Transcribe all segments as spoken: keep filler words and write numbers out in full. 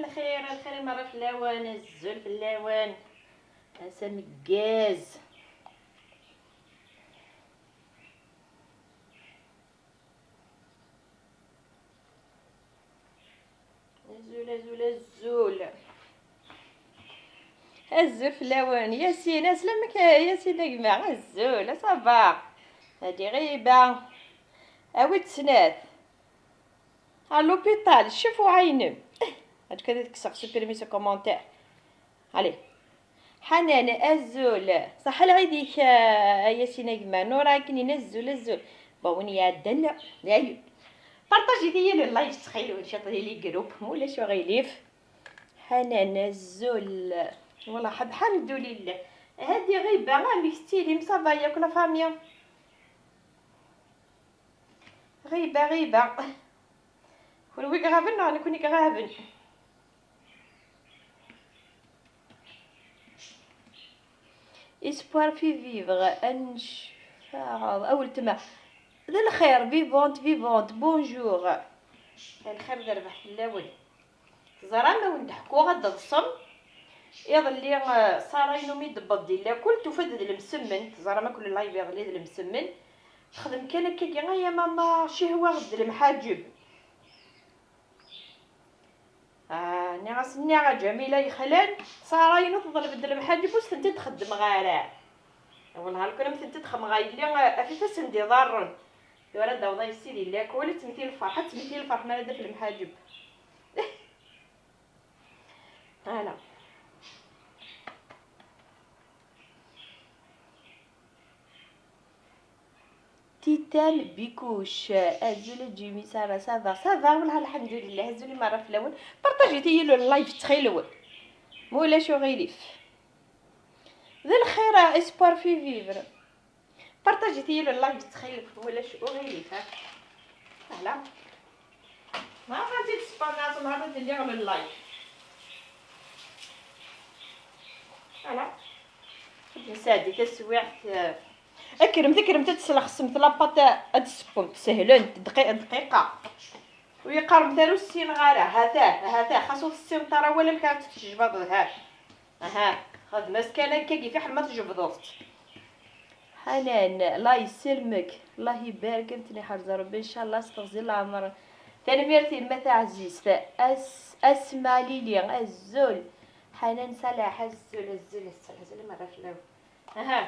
Lxir, lxir merra fell-awen, azul fell-awen. Ass ameggaz. Azul, azul, azul. Azul fell-awen. Yasin, aslamek, Yasin a gma. Azul, ça va. Hadi ɣiba. Awi-d snat. Ar l'hôpital, ccef uɛaynem. Ad kkreɣ ad kkseɣ supprimer ce commentaire. Allez. Ḥanan, azul. Ṣaḥa lɛid-ik, a Yasin a gma. Nura akken-in, azul, azul. Bon, win iɛeddan, dayen. Partajit-iyi le live, ttxil-wen, ciṭ di les groupes, ma ulac uɣilif. Ḥanan, azul. Wallah, ḥab-, ḥamdulillah. Hadi ɣiba, amek tettilim? Ça va yakk la famille? Ɣiba, ɣiba. Kunwi iɣaben neɣ nekni iɣaben? Espoir fait vivre, ad necfaɛeḍ, a weltma. D lxir, vivante, vivante, bonjour. Lxir d rrbeḥ fell-awen. Teẓram, a wen-d-ḥkuɣ, ad d-ḍsem. Iḍelli, eh, Ṣara-inu mi d-tewweḍ di lakul, tufa-d d lemsemmen. Teẓram akk live iḍelli d lemsemmen. Texdem kan akkagi, ay a mama, cihwaɣ-d d lemḥaǧeb. Ah, nniɣ-as, nniɣ a Ǧamila yexlan, Ṣara-inu teḍleb-d lemḥaǧeb ur s-tent-id-xeddmeɣ ara. Wellah, lukan am tent-id-xedmeɣ a yelli, af ifassen d-iḍarren. Tura ad d-aweḍ a yessi di lakul, ad temmti lferḥ, ad temmti lferḥ mi ara d-af lemḥaǧeb. Voilà. Titan Bikuc, azul a Jimmy, ça va, ça va, ça va, wellah, alḥemdulillah, azul i merra fell-awen. Partajit-iyi le live, ttxil-wen. Ma ulac uɣilif. D lxir, espoir fait vivre. Partajit-iyi le live, ttxil-wen, ma ulac uɣilif, ha. Voilà. Ma ɣanti tespanaẓ, ma ɣanti lliɣ le live. Voilà. Nesɛeddi taswiɛt, eh, Kkremt, kkremt ad teslexsemt la pâte, ad tessewwemt, sehlent, dqi-, dqiqa. Ur yi-qqaremt ara ur ssineɣ ara, ha-t-a, ha-t-a, xas ur tessineḍ ara awal amek ara tt-tjebdeḍ, ha. Aha, xdem-as kan akkagi fiḥel ma tjebdeḍ-tt. Ḥanan, Allah yesselmek, Allah ibarek, ad ten-iḥrez Rebbi, ncallah, s teɣzi n leɛmer. Tanemmirt yemma taɛzizt, as-, asma Lili, azul. Ḥanan Salaḥ, azul, azul, azul, azul, merra fell-awen. Aha.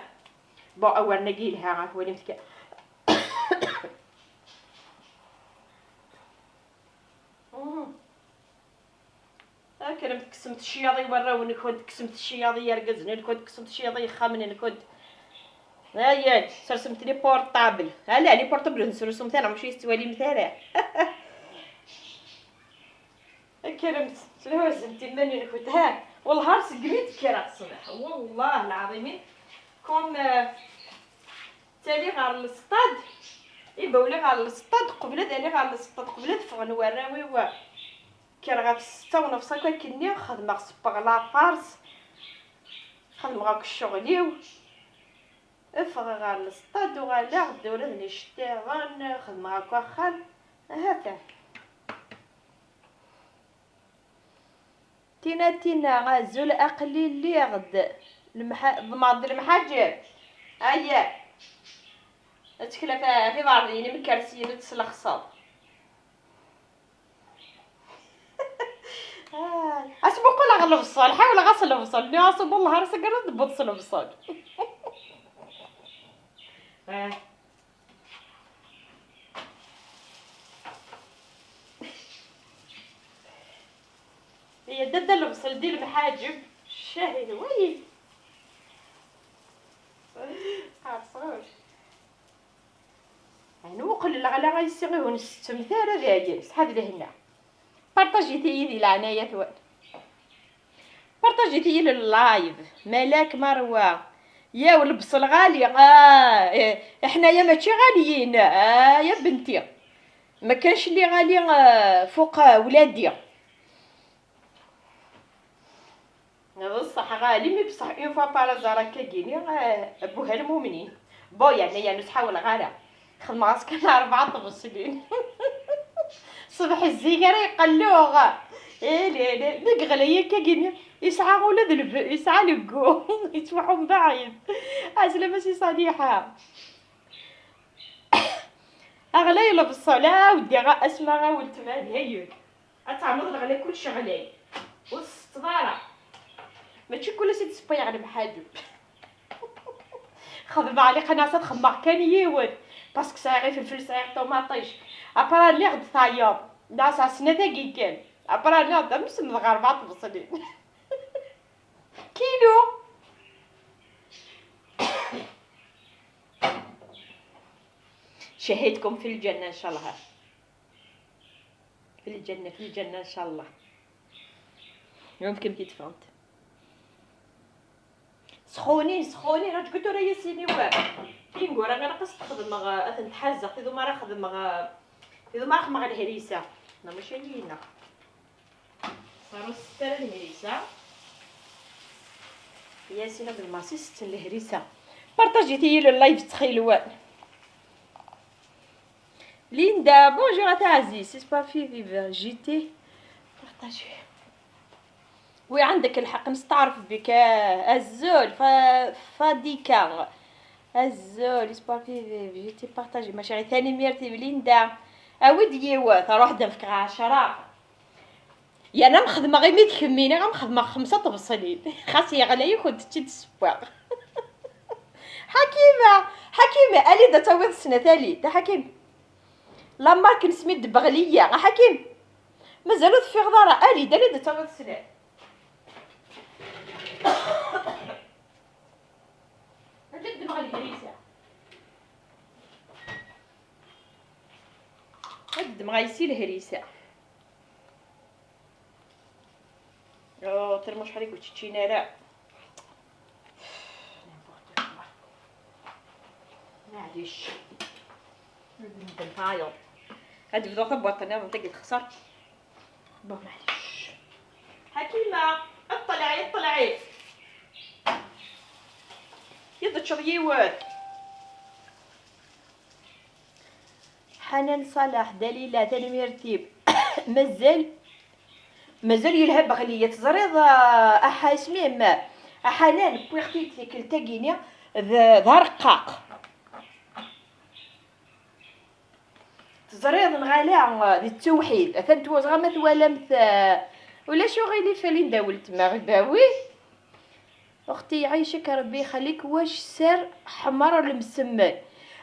Bon, awren-agi yelha, ɣef walimt kan. Mhm. Akken teksemt cciyaḍ i warraw-nkent, teksemt cciyaḍ i yergazen-nkent, teksemt cciyaḍ i yexxamen-nkent. Ayen, sersemt les portables. Ala, les portables nesrusum-ten, mačči tettwalimt ara. Kkremt, ttnehhuzemt iman-nkent, ha. Wellah ar segmi d-kkreɣ ṣṣbeḥ, wellah lɛaḍimin, comme, euh, ttaliɣ ɣer lesṭad, iba uliɣ ɣer lesṭad, qbel ad aliɣ ɣer lesṭad, qbel ad ffɣen warraw-iw, kkreɣ ɣef ssetta u nefṣ akk akkenni, xedmeɣ, sewweɣ lafaṛes, xedmeɣ akk ccɣel-iw. Ffɣeɣ ɣer lesṭad, uɣaleɣ-d ula d iceṭṭiḍen, xedmeɣ akk axxam. Ahat. Tina, Tina, azul, aql-i lliɣ-d. Lemḥa-, ḍmeɣ-d lemḥaǧeb. Aya. Ad tekla f-, f iberḍiyen imkersiyen ad teslexseḍ. Ah, as muqel ɣer lebṣel, ḥawleɣ-as lebṣel, nniɣ-as wellah ar ass-agi ad d-tewweḍ s lebṣel. Ah. Yedda-d lebṣel di lemḥaǧeb, ccah d wayi. Ḥerṣeɣ. Ɛni muqel leɣla ay si ihun settem tara dayen, sḥab lehna. Partajit-iyi di leɛnaya-twen. Partajit-iyi le live. Malak Marwa. Yaw lebṣel ɣali. Ah, eh, ḥnaya mačči ɣaliyin. Ah, ya benti. Ma kanc lli ɣali, ah, fuq, ah, wladi. D ṣṣeḥ ɣali, mi bṣeḥ une fois par hasard akkagini, eh, buha lmumnin. Bon, yeɛni, yeɛni ur sḥawleɣ ara. Xedmeɣ-as kan rebɛa tebṣelin. Ṣbeḥ zik ara iqelluɣ. Eh, la, la, deg ɣlay akka gini, yesɛa ula d lb-, yesɛa leggu, yettwaḥu mbaɛid. Ɛeslama si Ṣaliḥa. Aɣlay lebṣel, a weddi, a asma, a weltma, d hayed. Ad teɛnuḍ leɣlay, kullec ɣlay. Ur tsetteḍ ara. Mačči kul ass i d-ssewwayeɣ lemḥadeb. Xedmeɣ liqnaṣ ad xedmeɣ kan yiwen. Parce que sɛiɣ ifelfel, sɛiɣ ṭumaṭic. Après lliɣ-d tayeḍ. Neɣ sɛiɣ snat-agi kan. Après lliɣ-d am semdeɣ rebɛa tbeṣlin. Kilo. شهيتكم في الجنة إن شاء الله. في الجنة، في الجنة إن شاء الله. يمكن كي تفهمت. سخونين، سخونين، راك قلت له يا سيدي واه. كي نقول راه غير قصد خدمة، أثن تحزق، تدو ما راه خدمة، تدو ما راه خدمة الهريسة. أنا مش هينا. صاروا ستة الهريسة. ياسين عبد المعسي ست الهريسة. بارطاجي تيلو اللايف تخيلوان. ليندا، bonjour à ta عزيز، c'est pas في فيفر، جيتي بارطاجي. وي، عندك الحق، نستعرف بك. آه، الزول ف-، فاديكا. الزول، c'est pas في فيفر، جيتي بارطاجي، ماشي غير ثاني ميرتي بليندا. أوي ديوات، روح دفك عشرة. يا أنا مخدمة غير ميت كمينة، غا مخدمة خمسة طبسلين. خاص يا غلايا كنت تشد السواق. حكيمة، حكيمة، ألي دا تاويض السنة تالي، دا حكيم. لا مارك نسمي الدبغلية، غا حكيم. مازالو تفيغ دارا، ألي دا لي دا تاويض السنة. هاد الدمغة الهريسة. هاد الدمغة يسي الهريسة. أوه، ترمو شحال يقول تشينا راه. معليش. نبدا نطاير. هاد بدو غير بواطنية، نطيق يتخسر. بون، معليش. حكيمة، اطلعي، اطلعي. يض تشريوات. حنان صلاح، دليلة، تنميرتي. مازال، مازال يلهب غلية. تزريض، آه، أحا اسمي ما. أحنان، كويختي تيكل تاكيني. ذ-، ذا رقاق. تزريض نغالي، آه، ذي التوحيد. أثن توزغا ما توالمت، آه، ولا شو غيلي فالين داولت ما غباوي. أختي يعيشك ربي يخليك، واش سر حمر المسمن؟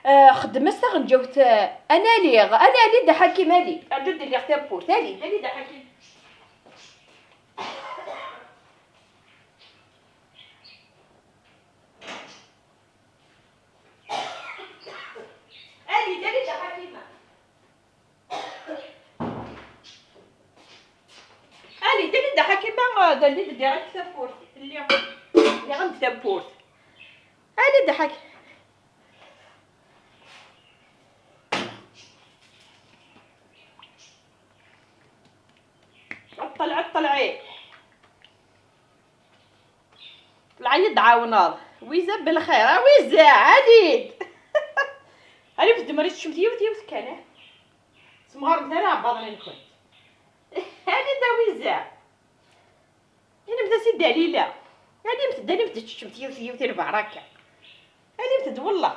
آه، خدمت تغنجوت، آه، أنا لي، أنا لي دا حكيم، ألي. أجد لي أختي بورت، ألي، ألي دا حكيم. ألي، ألي دا حكيمة. ألي، دا لي دا حكيمة، دا لي دا ديريكت تابورت. اللي، اللي عند تابورت. ألي دا حك-، عطل، عطل عيب. العيد عاوناض. ويزا بالخير، ها ويزا، عديد. هاني في الدمري تشمت يوت يوت كان. سمغار مثلا عباض لين كنت. هاني دا ويزا. هاني متى سي دليلة. هاني متى، هاني متى تشمت يوت يوت البركة. هاني متى والله.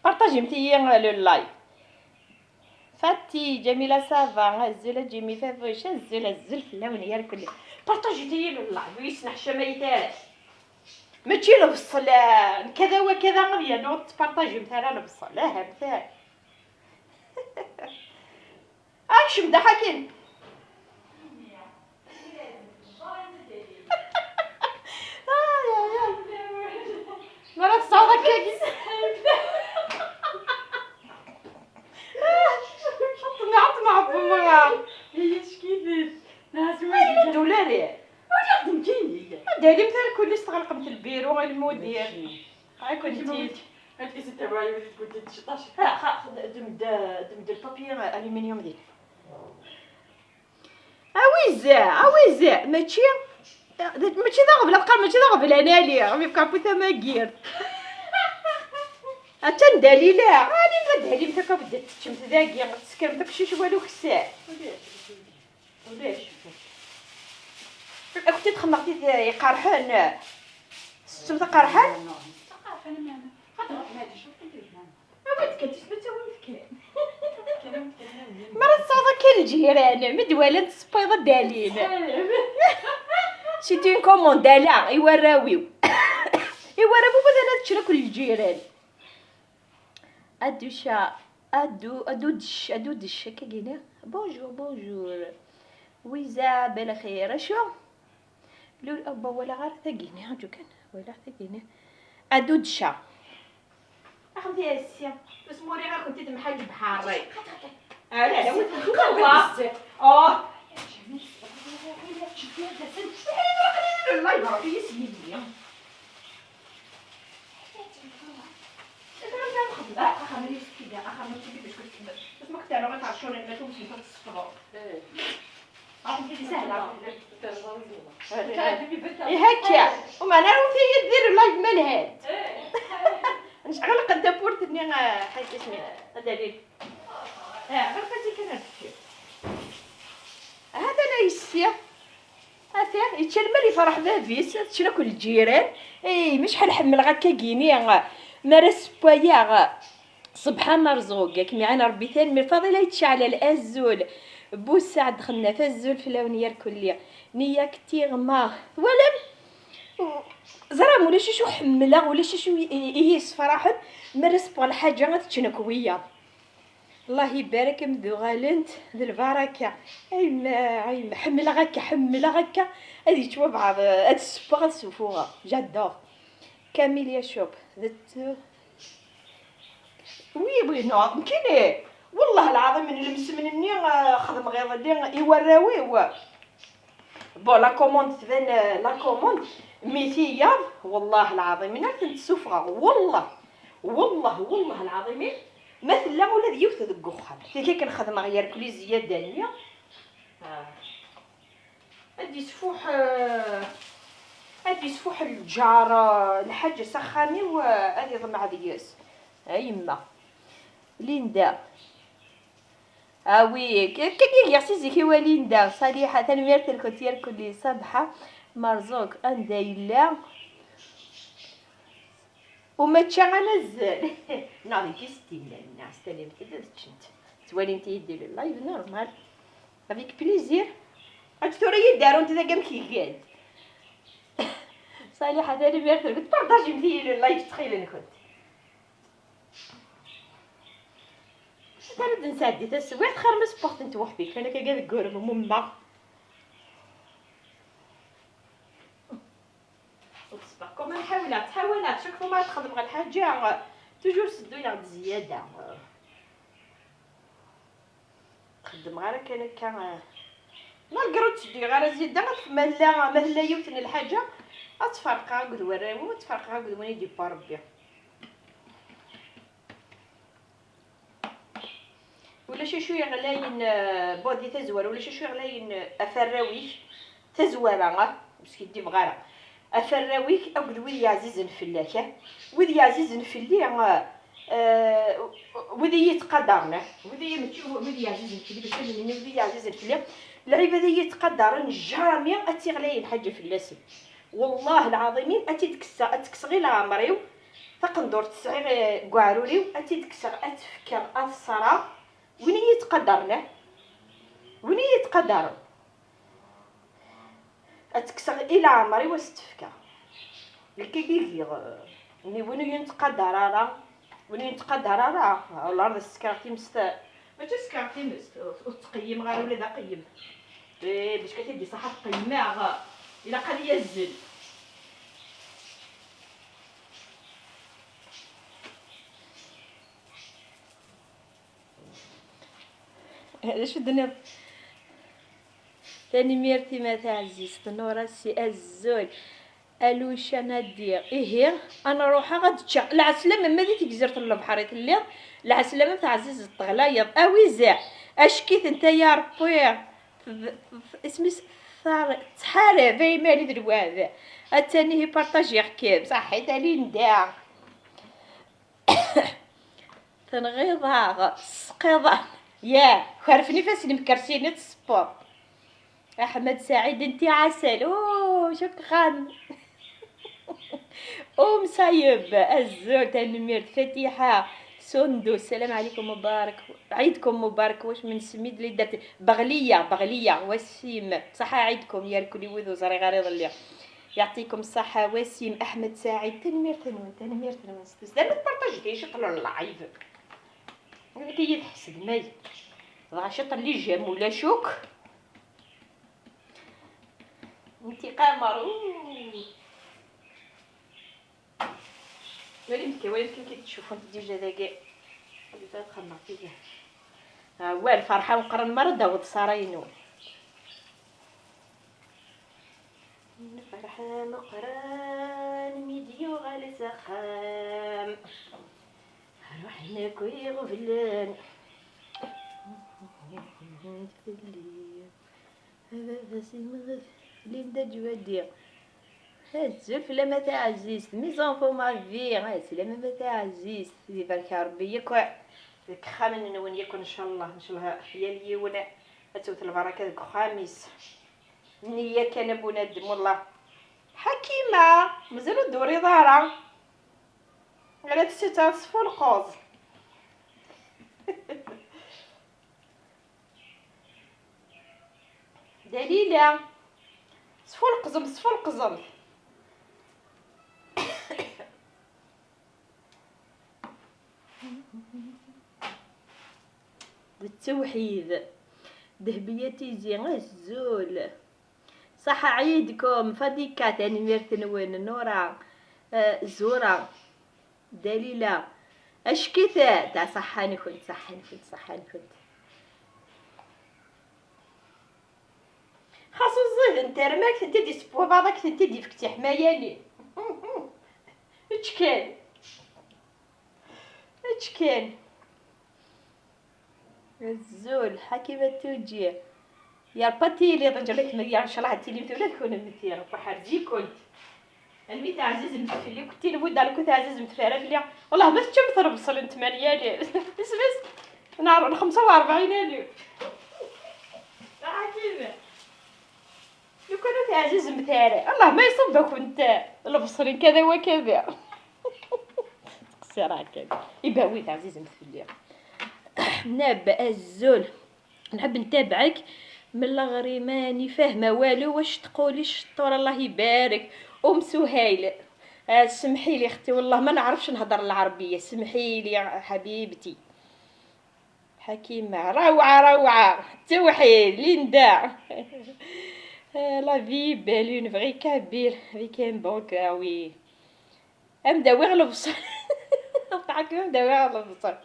بارطاجي متيا لو لايف. فاتي، جميلة، صافا، الزول جيمي فافوش، الزول، الزول فلاون يا الكل. بارطاجي تيا لو لايف، ويسنا حشا ما يتاش. ماشي البصل، آه، كذا وكذا، غير نوض تبارطاجي مثلا البصل، لا، مثلا. اكشم ده حكيم. آي، آي، آي. مرة تصعد هكاك. حطني، حطني، حطني، مرة. هي شكيفاش؟ ناس وين؟ دولاري. واش خدمتيني؟ دايرين مثال كل يستغلق مثل البيرو، المدير. هاي كنتي. هاد كيس التبايو اللي تقول لي شطاش. ها، خا، خد، دم د-، دم د البابي الومنيوم دي. اويزا، اويزا، ماشي. Mačči d aɣbel, ad qqar mačči d aɣbel, anali, mi bqapu tamagirt. Attan Dalila, ani ma Dalila, akka bedda teččemt dagi, teskremt akk cic wala ukessar. Ulac. Ad kent-id-xemmeɣ tid iqerḥen. Tettum taqerḥan? Awi-d kan, tisma ttawimt kan. Mi ara tesɛuḍ akka lǧiran, mi d-walan tessewwayeḍ ad d-alin. C'est une commande, ala, i warraw-iw. I warraw-iw, ad ččen akk lǧiran. Aduca, adu, adudec, adudec, akka gini. Bonjour, bonjour. Wiza, belxir, acu? Lul, oh, bon, walaɣ ara tagini, aǧu kan, walaɣ tagini. Adudca. Axemt ya yessi, ur smuriɣ-akent-id mḥaǧ bḥarri. Ala, ala, wi txeddmeḍ? Oh. Llah ibarek-iyi s yelli. Axxam-nni yeskida, axxam-nni yeskida, axxam-nni yeskida, bac kent-, bac ma kent-rnuɣ iṭercunen, ma tumsemt ad tessefḍeḍ. Ihi akka. Umeɛna ara wwet-iyi-d di live ma lhant. Ɣelqen tawwurt-nni, ah, ḥaǧa isem-is. Ad d-alin. Ah, ɣelqet-iyi kan ar deffir. Hatan a yessi. Ata, yečča lmal yefreḥ bab-is, ad ččen akk lǧiran. Ey, mi acḥal ḥemmleɣ akka gini. Mi ara ssewwayeɣ. Ṣebḥa Merẓug, ad kem-iɛin Ṛebbi, tanemmirt. Faḍila Yettceɛlal, azul. Busaɛd Xennaf, azul fell-awen yerkelli. Niya Ktiɣma, twalam? Ẓram, ulac acu ḥemmleɣ, ulac acu i, i, i yi-yessefraḥen. Mi ara ssewweɣ lḥaǧa, ad t-ččen akk wiyaḍ. Allah ibarek, am d-uɣalent d lbaraka. Ay ma, ay ma, ḥemmleɣ akka, ḥemmleɣ akka. Ad yečč wabɛaḍ, ad ssewweɣ, ad ssufuɣeɣ. J'adore. Camilla Shop, d t-, oui, oui, non, nekkini, wellah lɛaḍim, n lemsemn-nni, ah, xedmeɣ iḍelli i warraw-iw. Bon, la commande tban, ah, la commande, mi tiyaḍ, wellah lɛaḍim, ar tent-ssufɣeɣ, wellah, wellah, wellah lɛaḍim, ma tella ula d yiwet deg uxxam. Tigi akken xedmeɣ yerkli zzyada-nni. Ah. Ad d-yesfuḥ, eh, ad d-yesfuḥ lǧar, eh, lḥaǧa s axxam-iw, eh, ad iḍmeɛ deg-s. A yemma. Linda. Ah oui, k-, k-, giɣ si zik-iw a Linda. Ṣaliḥa, tanemmirt-nkent yerkelli. Ṣabḥa, Merẓuk, anda yella? Umačča anazzel. Neɣ di tistin, neɣ s talimt ad ččent. Ttwalint-iyi-d di live, normal. Avec plaisir. Ad tura-yi-d arunt dagi amek igan. Ṣaliḥa, tanemmirt-nkent. Partagimt-iyi le live, ttxil-nkent. Ad ara d-nesɛeddi taswiɛt, xir ma spuxtent weḥd-i, kan akka deg urem, umummeɣ. Ur ttṣebbiṛ. Comme nḥawel, ttḥawaleɣ, chaque fois ma txedmeɣ lḥaǧa, toujours sedduyeɣ-d zzyada. Xeddmeɣ ara kan akka, malgré ur ttedduyeɣ ara zzyada, ma tella, ma tella yiwet n lḥaǧa, ad tt-ferqeɣ akked warraw-iw, ad tt-ferqeɣ akked win i d-yewwa Rebbi. Ulac acu yeɣlayen, eh, bon, di tazwara, ulac acu yeɣlayen, eh, ɣef warraw-ik, tazwara, ah, ur skiddibeɣ ara. Ɣef warraw-ik akked wid yeɛzizen fell-ak, ah. Wid yeɛzizen fell-i, ah, eh, wid i yi-yettqadaren, ah. Wid i yi-, mačči wid yeɛzizen fell-i, mačči ad nini wid i yeɛzizen fell-i. Lɛibad i yi-yettqadaren, jamais ad tt-iɣlayen lḥaǧa fell-asen. Wellah lɛaḍimin, ad tt-id-kkseɣ, ad tt-kkseɣ i leɛmer-iw. Taqendurt sɛiɣ, eh, deg uɛrur-iw, ad tt-id-kkseɣ, ad tt-fkeɣ, ad ṣṣreɣ. Win i yi-yettqadaren, ah. Win i yi-yettqadaren. Ad tt-kkseɣ i leɛmer-iw, ad s-tt-fkeɣ. Nekk i giɣ, eh, nni win ur yi-nettqadar ara, win ur yi-nettqadar ara, lɛerḍ ad s-sekreɣ times, mačči ad s-sekreɣ times, ur, ur ttqeyyimeɣ ara ula d aqeyyem. Eh, bac kan ad d-iṣaḥ ad qeyymeɣ, ilaq ad yazzel. D acu d-tenniḍ? Tanemmirt-im a taɛzizt Nura, si azul. Aluc anadi. Ihi, ad n-ruḥeɣ ad ččeɣ. Lɛeslama ma di tegzert n lebḥer i telliḍ, lɛeslama taɛzizt teɣlayeḍ. Awizeɛ, ackit n tayarpwi, isem-is Ttḥarab ay mani d lweɛd. Attani hi partajiɣ-kem. Saḥit a Linda. Tenɣiḍ-aɣ s ssqiḍan. Yah, kerfen ifassen mkersin i tṣeffuḍ. Aḥmed Saɛid nti ɛasal. Oh, cukran. Umsayeb, azul, tanemmirt. Fatiḥa Sundus, salam ɛlikum mubarak. Ɛidkum mubarak, wac min semmi-d li dart. Beɣliya, Beɣliya, Wasim. Ṣaḥa ɛidkum, yarkul i wid ur ẓriɣ ara iḍelli. Yeɛṭikum ṣṣaḥa, Wasim, Aḥmed Saɛid, tanemmirt-nwen, tanemmirt-nwen s tussda. Ma tpartajit-iyi ciṭ n live. Nekk iyi-tḥesdem ay. Dɣa ciṭ n lijam ulac akk. Nti qamer, ouh. Walimt kan, walimt kan kif ttcuffunt déjà dagi. Ad xedmeɣ tigi. Awal, ferḥa meqqren mara d-taweḍ Ṣara-inu. Ferḥa meqqren mi d-yuɣal s axxam. Ruḥen akk iɣeblan. Fell-i. A baba-s imɣet, Linda Ǧwadi. Azul fell-am a taɛzizt, mes enfants ma vie, a slam a taɛzizt, ibarek Rebbi yakk deg ixxamen-nwen yakk ncallah, ncallah yal yiwen ad tewwet lbaraka deg uxxam-is. Nniya kan a bunadem, wallah. Ḥakima, mazal ur d-turiḍ ara. Ala tessitta tesfulqeḍ. Dalila, sfulqẓem, sfulqẓem. D ttewḥid. Dehbiya Tizi, azul. Ṣaḥa ɛid-kum, Fadika, tanemmirt-nwen, Nura, eh, Zura, Dalila, ackitet, a ṣaḥḥa-nkent, ṣaḥḥa-nkent, ṣaḥḥa-nkent. Xas ur ẓident ara, ma ak-tent-id-iseww abaḍ, ak-tent-id-ifk d tiḥmayanin. Ečč kan. Ečč kan. Azul, Ḥakima Tuǧi. Yerpa tili, ḍeǧlet-kem, ya ncallah ad tilim ula d kunemti. Ṛebbi ḥerz-ikent. Almi teɛzizemt fell-i, kunemti n budal ku teɛzizemt fell-i. Wallah ma teččamt lebṣel n tmanya li. Isem-is? Nɛerr n xemsa u rebɛin alif. Ḥakima. Lukan ur teɛzizemt ara, Allah ma iṣubb-akent lebṣel n kada wa kada. Ttqeṣṣireɣ kan. Ibawi teɛzizemt fell-i. Nab, azul. Nḥeb ntabaɛek. Mella ɣer iman ifahma walu, wac tquli cṭur, Allah ibarek. Um Suhayl. Ah, semḥili xti, wallah ma neɛrefx nhder lɛerbiya. Semḥili ḥabibti. Ḥakima, rawɛa, rawɛa. Ttewḥid, Linda. La vie est belle, une vraie kabyle avec un bon cœur, oui. Am dawiɣ lebṣel. Ṭaɛek am dawiɣ lebṣel.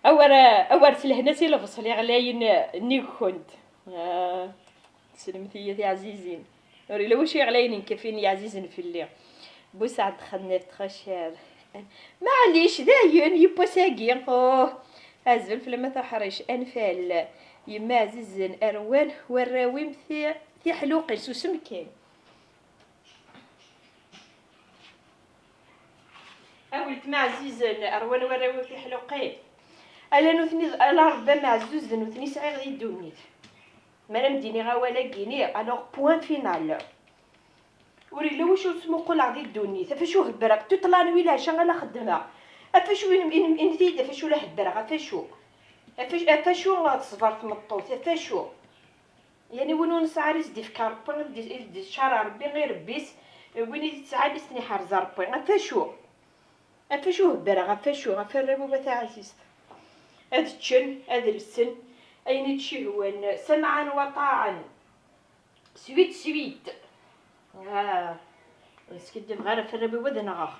Awer, awer s lehna si lebṣel iɣlayen nnig-kent. Ah. Teslemt-iyi tiɛzizin. Ur yella wacu yeɣlayen nkafin yeɛzizen fell-i. Busaɛd Xennif, très cher. Maɛlic, dayen, yiwwas-agi. Oh, azul fell-am a tuḥric, anfal. Yemma ɛzizen, rwan warraw-im ti-, tiḥluqin, susem kan. A weltma ɛzizen, rwan warraw-im tiḥluqin. Ala nutni, ala Rebbi ameɛzuz d nutni sɛiɣ di ddunit. Mi ara m-d-iniɣ awal-agi-ni, alors point final. Ur yella wacu ur ttmuquleɣ di ddunit. Ɣef acu hebbreɣ? Toute la nuit leɛca ala xeddmeɣ. Ɣef acu in-, in-, init-iyi-d ɣef acu la hebbreɣ? Ɣef acu? Ɣef acu, ɣef acu teṣber tmeṭṭut? Ɣef acu? Yani win ur nesɛi ara i s-d-ifka Rebbi, i s-d-, i s-d-icar Rebbi, irebbi-s, win i t-isɛan i s-ten-iḥrez Rebbi. Ɣef acu? Ɣef acu hebbreɣ? Ɣef acu? Ɣef warraw-iw a taɛzizt. Ad ččen, ad lsen, ayen i d-cihwan, samɛan wa ṭaɛen. Suite, suite. Ah, ur skiddibeɣ ara ɣef warraw-iw ad nɣeɣ.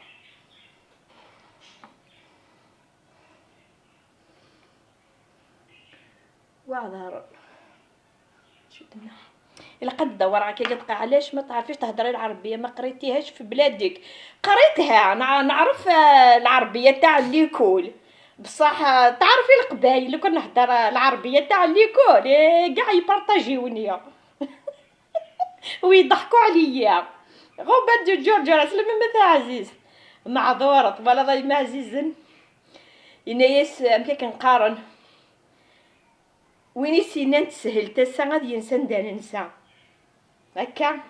Waɛḍar. Ilaq ad dawreɣ akka dqaɛ, ɛlac ma tɛerfiš thedri lɛerbiya, ma qritihac fi bladek. Qritiha, nɛ-, neɛref, eh, lɛerbiya taɛ llikul. Bṣaḥ, eh, tɛerfi Leqbayel, lukan nehder, eh, lɛerbiya taɛ llikul, eh, gaɛ yipartajiwni. ويضحكوا عليا. غوبا جو جورجو، راه سلم ما تعزيز. معذورة، ولا ضاي ما عزيزن. ينايس، أم كيك نقارن. وين يسينا نتسهل تسا غادي ينسى ندان نسى. هكا.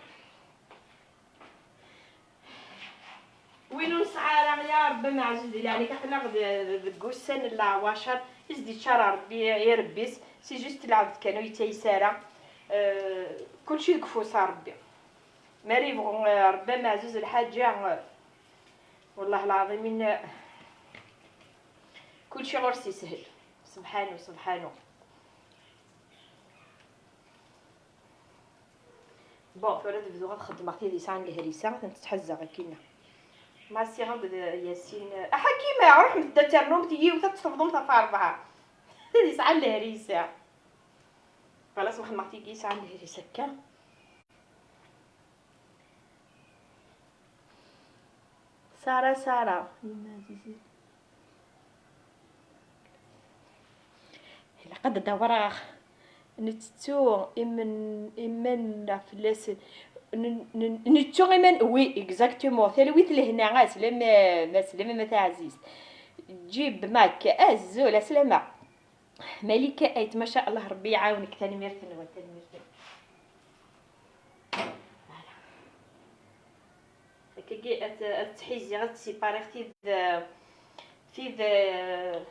وين نسعى راه يا ربي ما عزيز ديال عليك، حنا غد-، ديك وسان لا واشر، يزدي تشار ربي يا ربي، سي جوست العبد كانوا يتيسارا. آه، كلشي ديك فوسا ربي. ما ريفغ ربي ما عزيز الحاجة. والله العظيم إن كلشي غير سي سهل. سبحانه، سبحانه. بون، ثورة تبدو غتخدم تيدي ساعة الهريسة، تنتحزى غير كينا. ما سي غنبدا ياسين. أحا كيما روح مدة ترنوم تيي وتتفضم تفا أربعة. تيدي ساعة الهريسة. خلاص، ما خدمتي كي ساعة الهريسة كا. سارة، سارة. إلا قد دورا نتو إمن، إمن فلاس. ن-، ن-، نتو إمن، وي، إكزاكتومون. تلويت لهنا، عسلامة، عسلامة ما تعزيز. جيب ماك، أزول، عسلامة. مليكة آيت، ما شاء الله، ربي يعاونك. تنميرت نوال، تنميرت. هكاكي أت-، أتحيزي، غتسيباري في ذ-، في ذ-،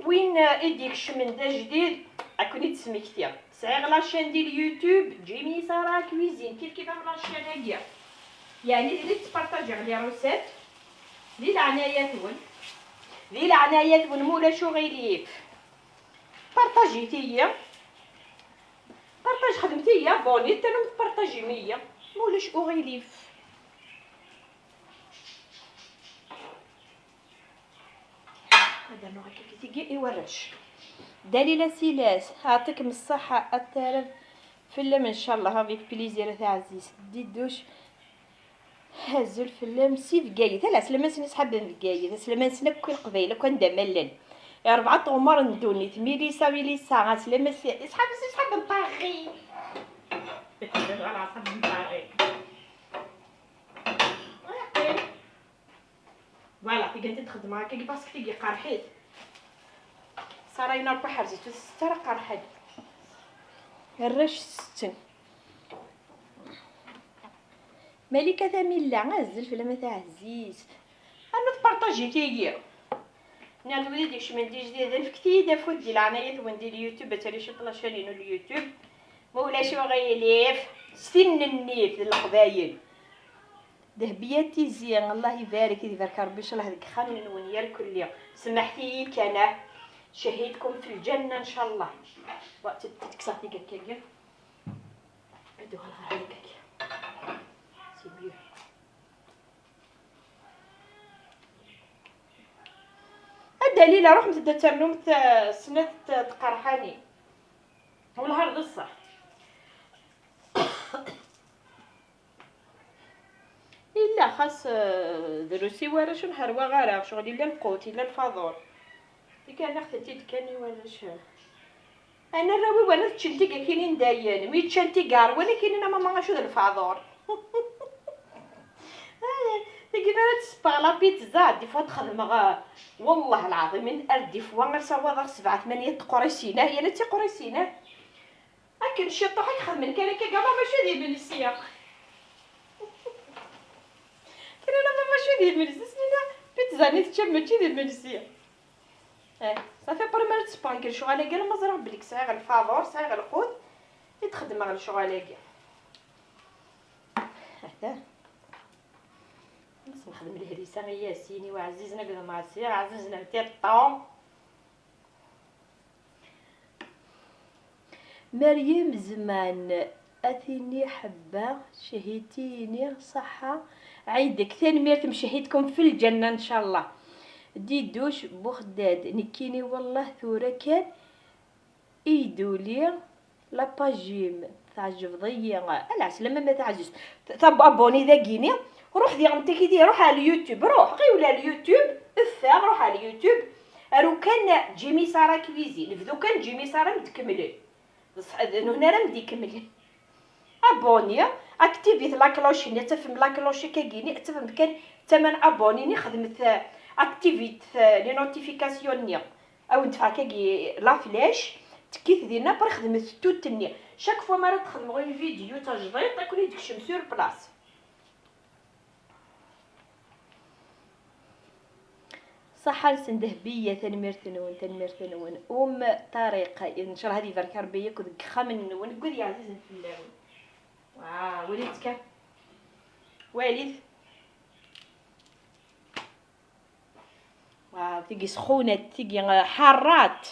وين يديك شمن دا جديد. أكوني تسمكتي. سعيغ لاشين ديال اليوتيوب، جيمي سارة كويزين، كيف كيف من لاشين هادية. يعني اللي تبارطاجي على روسات. ذي العناية تون. ذي العناية تون مولا شو غيليف. بارطاجيتي هي. بارطاج خدمتي هي، بوني، تاني متبارطاجي مية. مولاش أغيليف. هذا النوع هكا كي تيجي يورش. دليلة سيلاس، يعطيكم الصحة، التعرف فيلم إن شاء الله، افيك بليزير تاع عزيز. ديدوش، هازو الفيلم سي بقايد. لا، سلمان سن يسحب بقايد، سلمان سن كل قبيلة كون دملن. يا ربعة عمر ندوني، ميليسا، ميليسا، سلمان سي يسحب، سي يسحب الطاغي. على حسب الطاغي. فوالا، تيجي انت تخدم هكا، كي باسكو تيجي قرحيت. صراينا ربي حرزت، ستة راه قرحت. الرش ستن. ملكة ثميلة، غزل في لما تعزيز. أنا تبارطاجي تيجي. نعم، وليدي، شي من دي جديد، نفكتي دا فوت دي العناية، وندي اليوتيوب، تالي شي طلاشة لينو اليوتيوب. مولاش وغيليف، ستين النيف للقبايل. ذهبية تيزي، الله يبارك، يبارك ربي، إن شاء الله هذيك خان من ونيار كلي. سمحتي كان شهيتكم في الجنة إن شاء الله. وقت تتكسر ديك الكاكير. هادو غير هكاك. سي ميو. الدليل روح متدتر نوم ت-، سنة تقرحاني. والهار الصح. إلا خاص، آه، دروسي ولا شو نهار وغارة، شغل إلا القوت، إلا الفاضور. ديك أنا أخذتي كان ولا شو. أنا راوي وأنا تشنتي كاينين داين، مي تشنتي كار، ولا كاينين ماما شو ذا الفاضور. آه، تيجي أنا تسبق لا بيتزا، دي فوا تخدم غا-، والله العظيم من ألف دي فوا غير سوا غير سبعة ثمانية تقريسينة، هي لا تقريسينة. أكن شطوح يخدمن كان كي قبل ماشي دي بنسيا. كان أنا ماما شو دي بنسيا، سنينا بيتزا ني تشم ماشي دي بنسيا. إيه، صافي بريمير تسبانكي الشغل على قال ما زرع بليك سعي غير الفاضور، سعي غير القوت. يتخدم غير الشغل على قال. هذا. بس نخدم الهريسة غير ياسيني وعزيزنا قد ما سي عزيزنا تي الطون. مريم زمان، أثيني حبة، شهيتيني صحة. عيدك ثاني ميرت مشهيتكم في الجنة إن شاء الله. ديدوش بوخداد، نكيني والله ثورة كان إيدولي لاباجيم. تعجبضي العسلامة ما تعزيز. طب أبوني ذاكيني، روح دي غنتي كي دي، روح على اليوتيوب، روح غير ولا اليوتيوب، افا روح على اليوتيوب. أرو كان جيمي سارة كويزين، بدو كان جيمي سارة متكملين. بصح هنا راه مدي كملين. Abonné, activez la cloche-nni, ad tafem la cloche-agi-nni, ad tafem kan tama n abonné-nni, xedmet, euh, activez, euh, les notifications-nni. Ad wen-d-fkeɣ akkagi la flèche, tekkit dinna, après xedmet tout-nni. Chaque fois mi ara d-xedmeɣ une vidéo tajdiṭ, ad ken-id-kecm sur place. Ṣaḥa-nsen Dehbiya, tanemmirt-nwen, tanemmirt-nwen. Um Ṭariq, ncallah ad ibarek Rebbi yakk deg yexxamen-nwen, deg wid yeɛzizen fell-awen. Waw, walit kan. Walit. Waw, tigi sxunat, tigi, eh, ḥaṛṛat.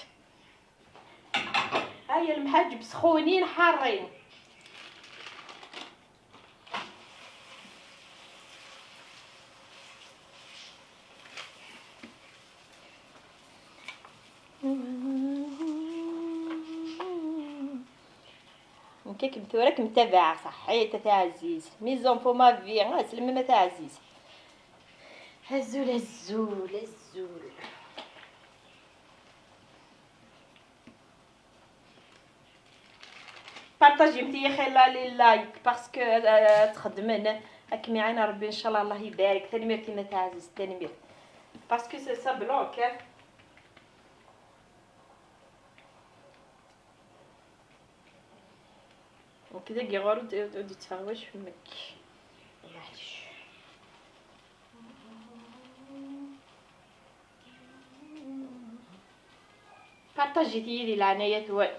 Ay, lemḥaǧeb sxunin ḥaṛṛin. Nekk akem tura, kem tabaɛeɣ, ṣaḥḥit a taɛzizt. Mes enfants, ma vie, ah, slem a taɛzizt. Azul, azul, azul. Partagimt-iyi xilla les likes parce que, euh, ad txedmen. Ad kem-iɛin Rebbi ncallah, Allah ibarek. Tanemmirt-im a taɛzizt, tanemmirt. Parce que ça, ça bloque, hein. Nekk dagi ɣur ur d-, ur d-, ur d-yetteffeɣ wacemma. Maɛlic. Partagimt-iyi di leɛnaya-twen.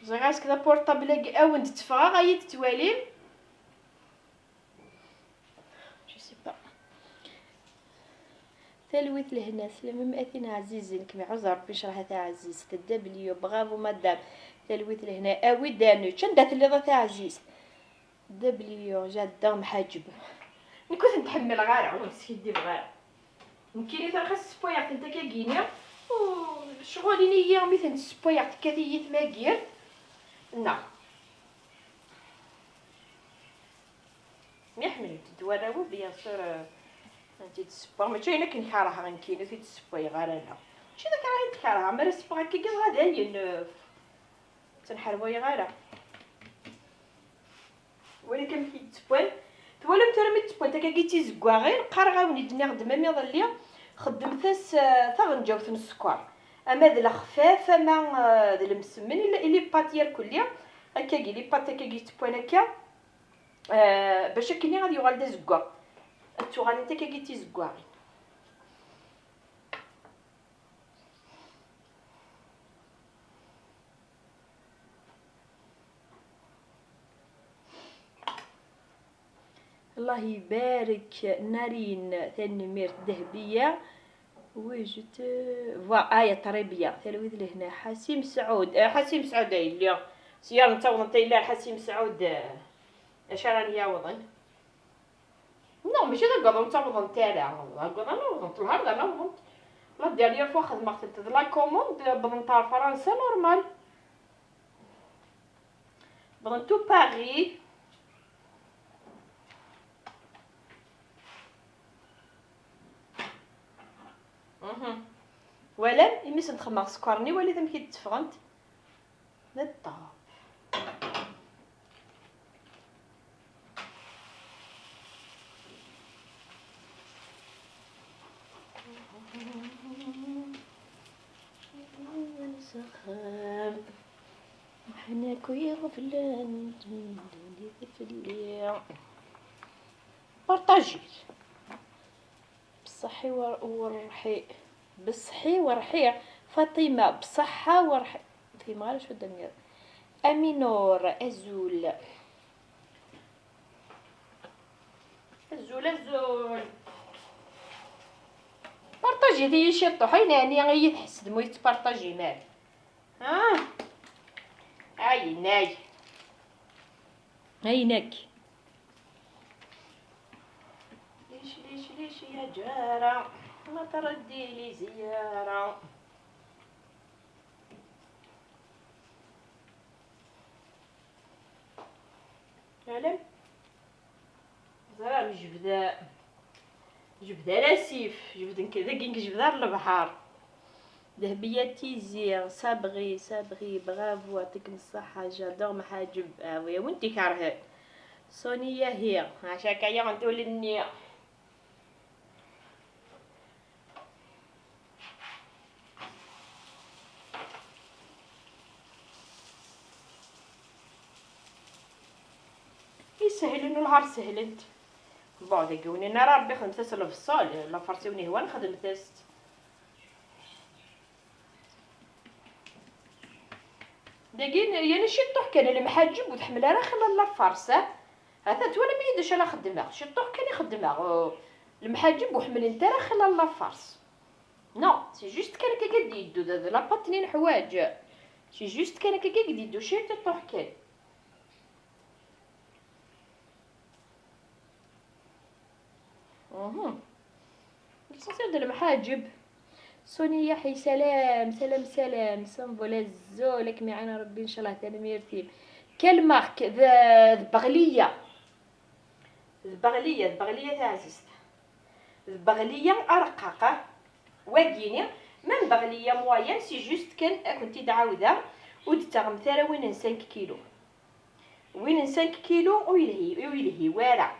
Ẓriɣ ass-a d apurṭabl-agi a wen-d-tteffɣeɣ, ad iyi-d-twalim. Je sais pas. Talwit lehna, slamem a tin ɛzizen, kem iɛuzz Rebbi ncallah a taɛzizt. W, bravo madame. Talwit lehna, awi-d ad nečč. Anda telliḍ a taɛzizt? W, j'adore Mḥaǧeb. Nekk ur ten-ḥemmleɣ ara, ur skiddibeɣ ara. Nekkini tura xas ssewwayeɣ-tent akkagini, u ccɣel-ini-yi mi tent-ssewwayeɣ tekkat-iyi tmaggirt. Neɣ. Mi ḥemmlent-d warraw-iw, bien sûr, euh, ad tent-id-ssewweɣ. Mačči ayen akken kerheɣ nekkini, ur t-id-ssewwayeɣ ara, neɣ. Mačči d akken i t-kerheɣ, mi ara ssewweɣ akkagi, dɣa dayen, euh, ur ten-ḥerwayeɣ ara. Wali kan amek i d-ttewwan. Twalam tura mi d-ttewwant akkagi d tizeggaɣin, qqareɣ-awen-id, nniɣ-d même iḍelli, xeddmet-as, euh, taɣenǧawt n sskeṛ. Ama d lexfaf, ama, euh, d lemsemmen, i, i les pâtes irkelli, akkagi, les pâtes akkagi ttewwan akka, euh, bac akkenni ad yuɣal d azeggaɣ. Ad ttuɣalent akkagi d tizeggaɣin. Allah ibarek, Narin, tanemmirt. Dehbiya, oui, je te vois. Aya, très bien. Talwit lehna. Ḥasim Sɛud. Eh, Ḥasim Sɛud, ay lliɣ. Sya netta wwḍent ay lliɣ Ḥasim Sɛud, eh, acu ara n-yawḍen? Non, mačči d aggaḍ ur ttawḍent ara. Aggaḍ-a n-, wwḍent, lhard-a n-, wwḍent. La dernière fois xedmeɣ-tent d la commande, wwḍent ar Fransa, normal. Wwḍent tout Paris. Mhm. Walam, imi sent-xedmeɣ sskeṛ-nni, walit amek i d-tteffɣent. D ṭṭaf. S axxam. Ḥna akk iɣeblan, d fell-i. Partager. Beṣṣeḥ i wer-, werḥi. Beṣṣeḥ i werḥi. Faṭima, beṣṣeḥ werḥi. Ur fhimeɣ ara acu d-tenniḍ. Aminur, azul. Azul, azul. Partagiḍ-iyi ciṭuḥ, ayen ɛni iyi-tḥesdem ur yettpartaji ara? Ah. Ay, nay. Ay, nak. ليش، ليش، ليش يا جارة ما تردي لي زيارة؟ Alam. Ẓriɣ jebda, jebda lasif, jebd nekk dagi, jebd ar lebḥer. Dehbiya Tizi, Sabri, Sabri, bravo, يعطيكم الصحة, j'adore Mḥaǧeb. Ah oui, وانتي كارهة. Sonia hi, عشاك يا غنتو للنية. يسهلن والعار سهلنت. Bon, dagi ونينا راه ربي خدمت-as البصل، la farce وني هو نخدمت-as. داكين يعني شي طوح كان المحاجب وتحمل راه خلال la farce، ها؟ هذا توالم يدش انا خدمه، شي طوح كان يخدمه، أو المحاجب وحمل انت راه خلال la farce. Non, c'est juste كان كي قد يدو ذا، ذا la pâte نين حوايج. C'est juste كان كي قد يدو شي طوح كان. اها. L'essentiel de المحاجب. سونيا حي، سلام، سلام، سلام، سنبل الزولك معنا ربي إن شاء الله، تنميرتي. Quelle marque؟ ذ-، ذبغلية. ذبغلية، ذبغلية تاع عزيزتي. ذبغلية أرقاق. واقيني، même بغلية moyenne، c'est juste كان أكنتي تعاودها ودتغم ثرى وين cinq kilos. وين cinq kilos ويلهي، ويلهي وارع.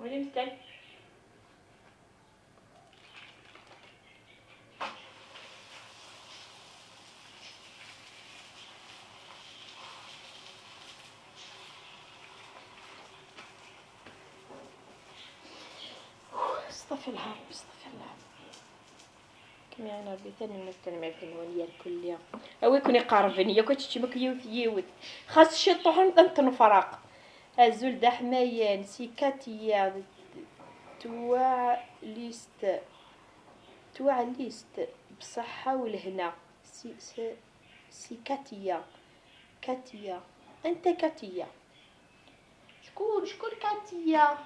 وين مسكين؟ استغفر الله ربي، استغفر الله. كم يعني ربي تنميرت، تنميرت نوان يا الكل يا. أوي كوني قاربني يا كنت تشبك يوت يوت. خاص شي طوح نتنفرق. أزول دحميان سي كاتيا. توا ليست. توا ليست. بصحة والهنا. سي، سي، سي كاتيا. كاتيا. أنت كاتيا. شكون، شكون كاتيا؟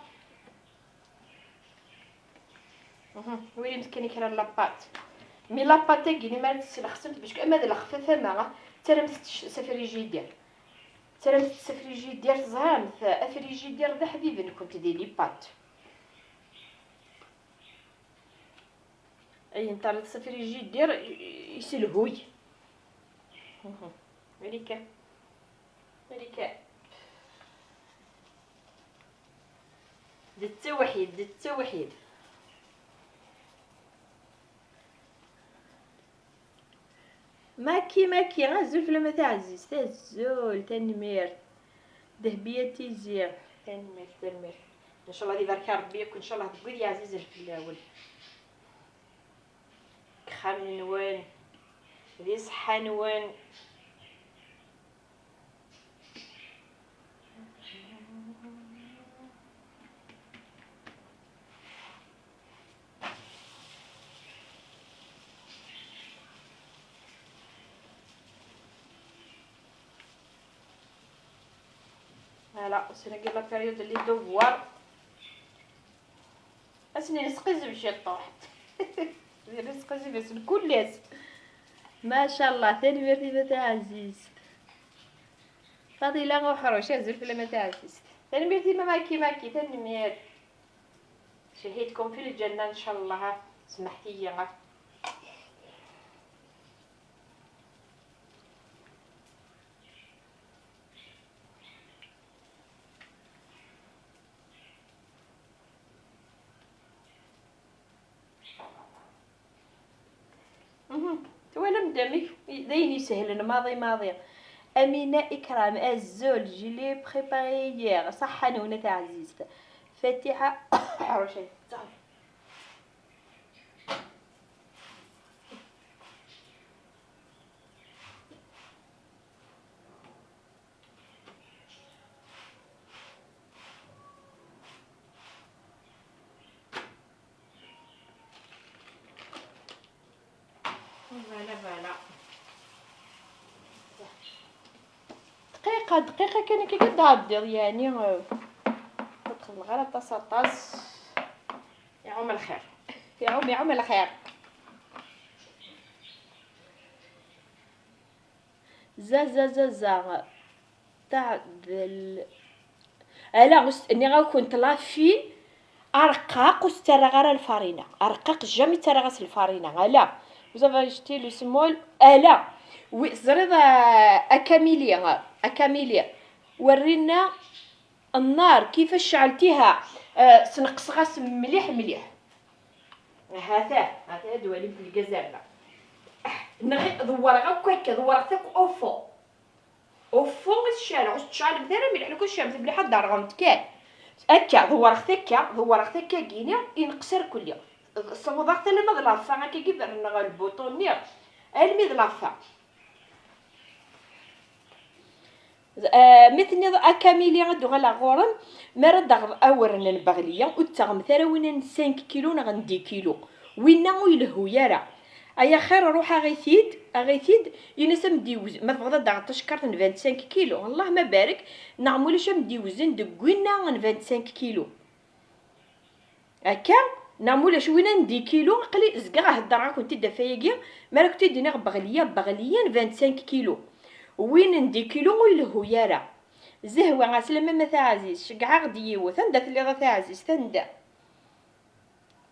مهم. ويلي مسكين يكرا لاباط. مي لاباط تاكيني ما تسلخسمت باش اما هاد الخفافه ما ترمت السفريجيدير. ترمت السفريجيدير زهرمت افريجيدير ذا حبيبي كنت دي لي بات. اي انت راه السفريجيدير يسلهوي. مهم. مليكه. مليكه. د التوحيد، د التوحيد. ماكي، ماكي، غا زول فلام تاع عزيز، تاع الزول، تنميرت. دهبية تيزي. تنميرت، تنميرت. إن شاء الله يبارك ربي، يكون إن شاء الله تقول يا عزيز الفلاون. كخام نون، ذي صحة نون. Voilà, c'est la période des devoirs. اسني نسقي زوج شطوحت. نسقي زوج بس الكل ياس. ما شاء الله، تنميرتي ما تعزيز. فضيلة وحروش، يا زول فيلا ما تعزيز. تنميرتي ما ماكي ماكي، تنمير. شهيتكم في الجنة إن شاء الله. سمحتي يا غا. مهم. تولم دمك. داين يسهل الماضي ماضي. أمينة إكرام، الزول جيلي بريباري يير، صحة نونة عزيزة. فاتحة عروشة. Voilà, voilà. دقيقة، دقيقة كان كي قد عدير يعني، آه، تدخل الغلط طاس طاس. يعوم الخير. يعوم، يعوم الخير. زا، زا، زا، زا. Teɛdel. Ala, ur s-, nniɣ-akent la fine, arqaq ur s-ttarraɣ ara lfarina. Arqaq, jamais ttarraɣ-as lfarina. Ala, vous avez acheté le small. Ala, wi, teẓriḍ, a, a Kamili, a Kamili, ورينا النار كيفاش شعلتيها. آه، سنقصغاس مليح مليح. هاتاه، هاتاه دوالي في الجزائر. نغي ضورغ هكا، ضورغ تاك اوفو. اوفو الشارع، واش تشعل مثلا مليح لو كان شامت مليح الدار غنت كان. هكا ضورغ تاكا، ضورغ تاكا كيني، ينقصر كلي. صوضغ تالا ما ضلافا هكا كيف نغ البوطوني. المي ضلافا. آه، mi tenniḍ a Kamili ad uɣaleɣ ɣur-m, mi ara d-taɣeḍ awren n Beɣliya, ur d-taɣemt ara winna n cinq kilos neɣ n dix kilos. Winna ur ilehhu ara. Ay axir, ruḥ aɣ-it-id, aɣ-it-id, in-as a m-d-iwz-, ma tebɣiḍ ad d-taɣeḍ tacekkart n vingt-cinq kilos, Allah ma barek, neɣ ma ulac a m-d-iwzen deg winna n vingt-cinq kilos. Akka, neɣ ma ulac winna n dix kilos, aql-i zgiɣ heddreɣ-akent-id ɣef wayagi, mi ara kent-id-iniɣ Beɣliya, Beɣliya n vingt-cinq kilos. Win n dix kilos ur ilehhu ara. Zehwa, ɛeslama a taɛzizt, ceggɛeɣ-d yiwet. Anda telliḍ a taɛzizt, anda?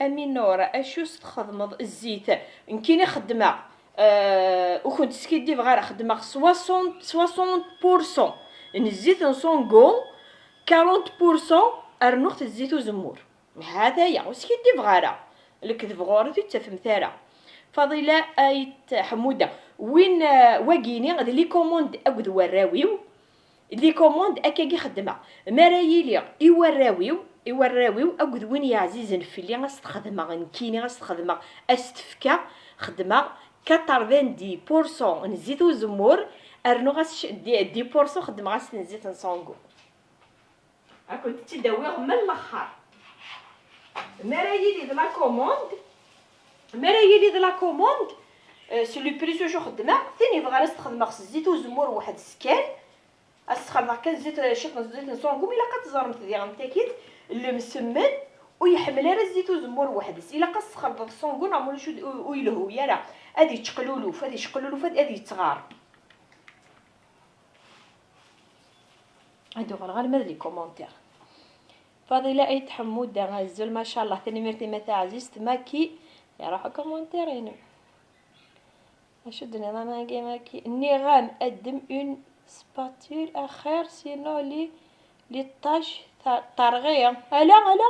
Aminur, acu s-txedmeḍ zzit? Nekkini xeddmeɣ, euh, ur kent-skiddibeɣ ara, xeddmeɣ soixante, soixante pour cent n zzit n Sango, quarante pour cent rnuɣ-t zzit uzemmur. Hataya, ur skiddibeɣ ara. Lekdeb ɣur-i ur t-id-tafemt ara. Faḍila Ayt Ḥemmuda, win, euh, wagini d les commandes akked warraw-iw. Les commandes akkagi xeddmeɣ. Mi ara yili i warraw-iw, i warraw-iw akked win yeɛzizen fell-i, a s-t-xedmeɣ nekkini, a s-t-xedmeɣ, a s-t-fkeɣ, xeddmeɣ quatre-vingt-dix pour cent n zzit uzemmur, rnuɣ-as c-, dix, dix pour cent xeddmeɣ-as n zzit n Sango. Ad kent-tt-id-awiɣ mel lexxer. Mi ara yili d la commande, mi ara yili d la commande, euh, s le prix s wacu xeddmeɣ, tin yebɣan ad s-t-xedmeɣ s zzit uzemmur weḥd-s kan, ad s-xedmeɣ kan zzit, ciṭ n zzit n Sango, ilaq ad teẓremt diɣen takit, lemsemmen ur iḥemmel ara zzit uzemmur weḥd-s. Ilaq ad s-txelḍeḍ Sango neɣ ma ulac ur, ur, ur ilehhu ara. Ad yeččeqluluf, ad yecqluluf, ad, ad yettɣar. Ad uɣaleɣ alma d les commentaires. Faḍila Ayt Ḥemmuda, azul, macallah, tanemmirt-im a taɛzizt. Maki, iruḥ ukumentaire-inem. Acu d-nniḍen agi, Maki? Nniɣ-am addem une spatule axir, sinon les, les taches ta-, terɣi. Ala, ala.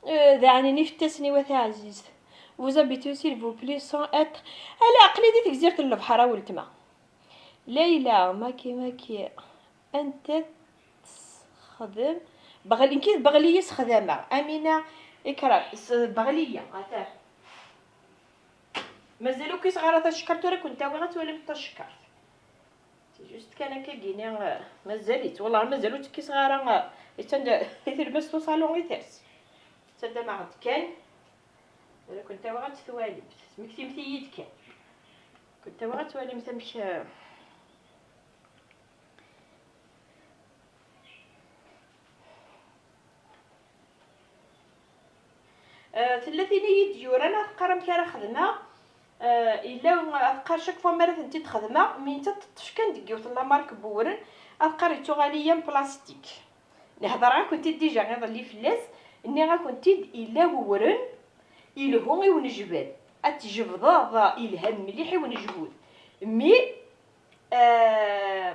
Euh, daɛnin ifettasen-iw a taɛzizt. Vous habitez, s'il vous plaît, sans être. Ala, aql-i di tegzirt n lebḥer, a weltma. Layla, Maki, Maki, anta tesxedm? Beɣli, nekki d Beɣliya sexdameɣ. Amina, Ikram, s-, Beɣliya, ata. Mazal ur kkiseɣ ara tacekkart, ur kent-awiɣ ad twalimt tacekkart. C'est juste kan akka gini, euh, mazal-itt, wallah mazal ur tt-kkiseɣ ara, euh, ittan-d i tlemmast usalon i ters. Ttaddameɣ-d kan, ad kent-awiɣ ad tt-twalimt. Smektimt-iyi-d kan. Kent-awiɣ ad twalimt amek, euh, Euh, tella tin i yi-d-yuran, ad teqqar amek ara xedmeɣ. Euh, yella, ad teqqar chaque fois mi ara tent-id-xedmeɣ, mi netta teṭṭef kan deg yiwet n la marque n wewren, ad teqqar yettuɣal-iyi am plastik. Nehḍer-akent-id déjà iḍelli fell-as, nniɣ-akent-id yella wewren ilhu i unejbad. Ad t-tjebdeḍ, ilha mliḥ i unejbud. Mi, euh,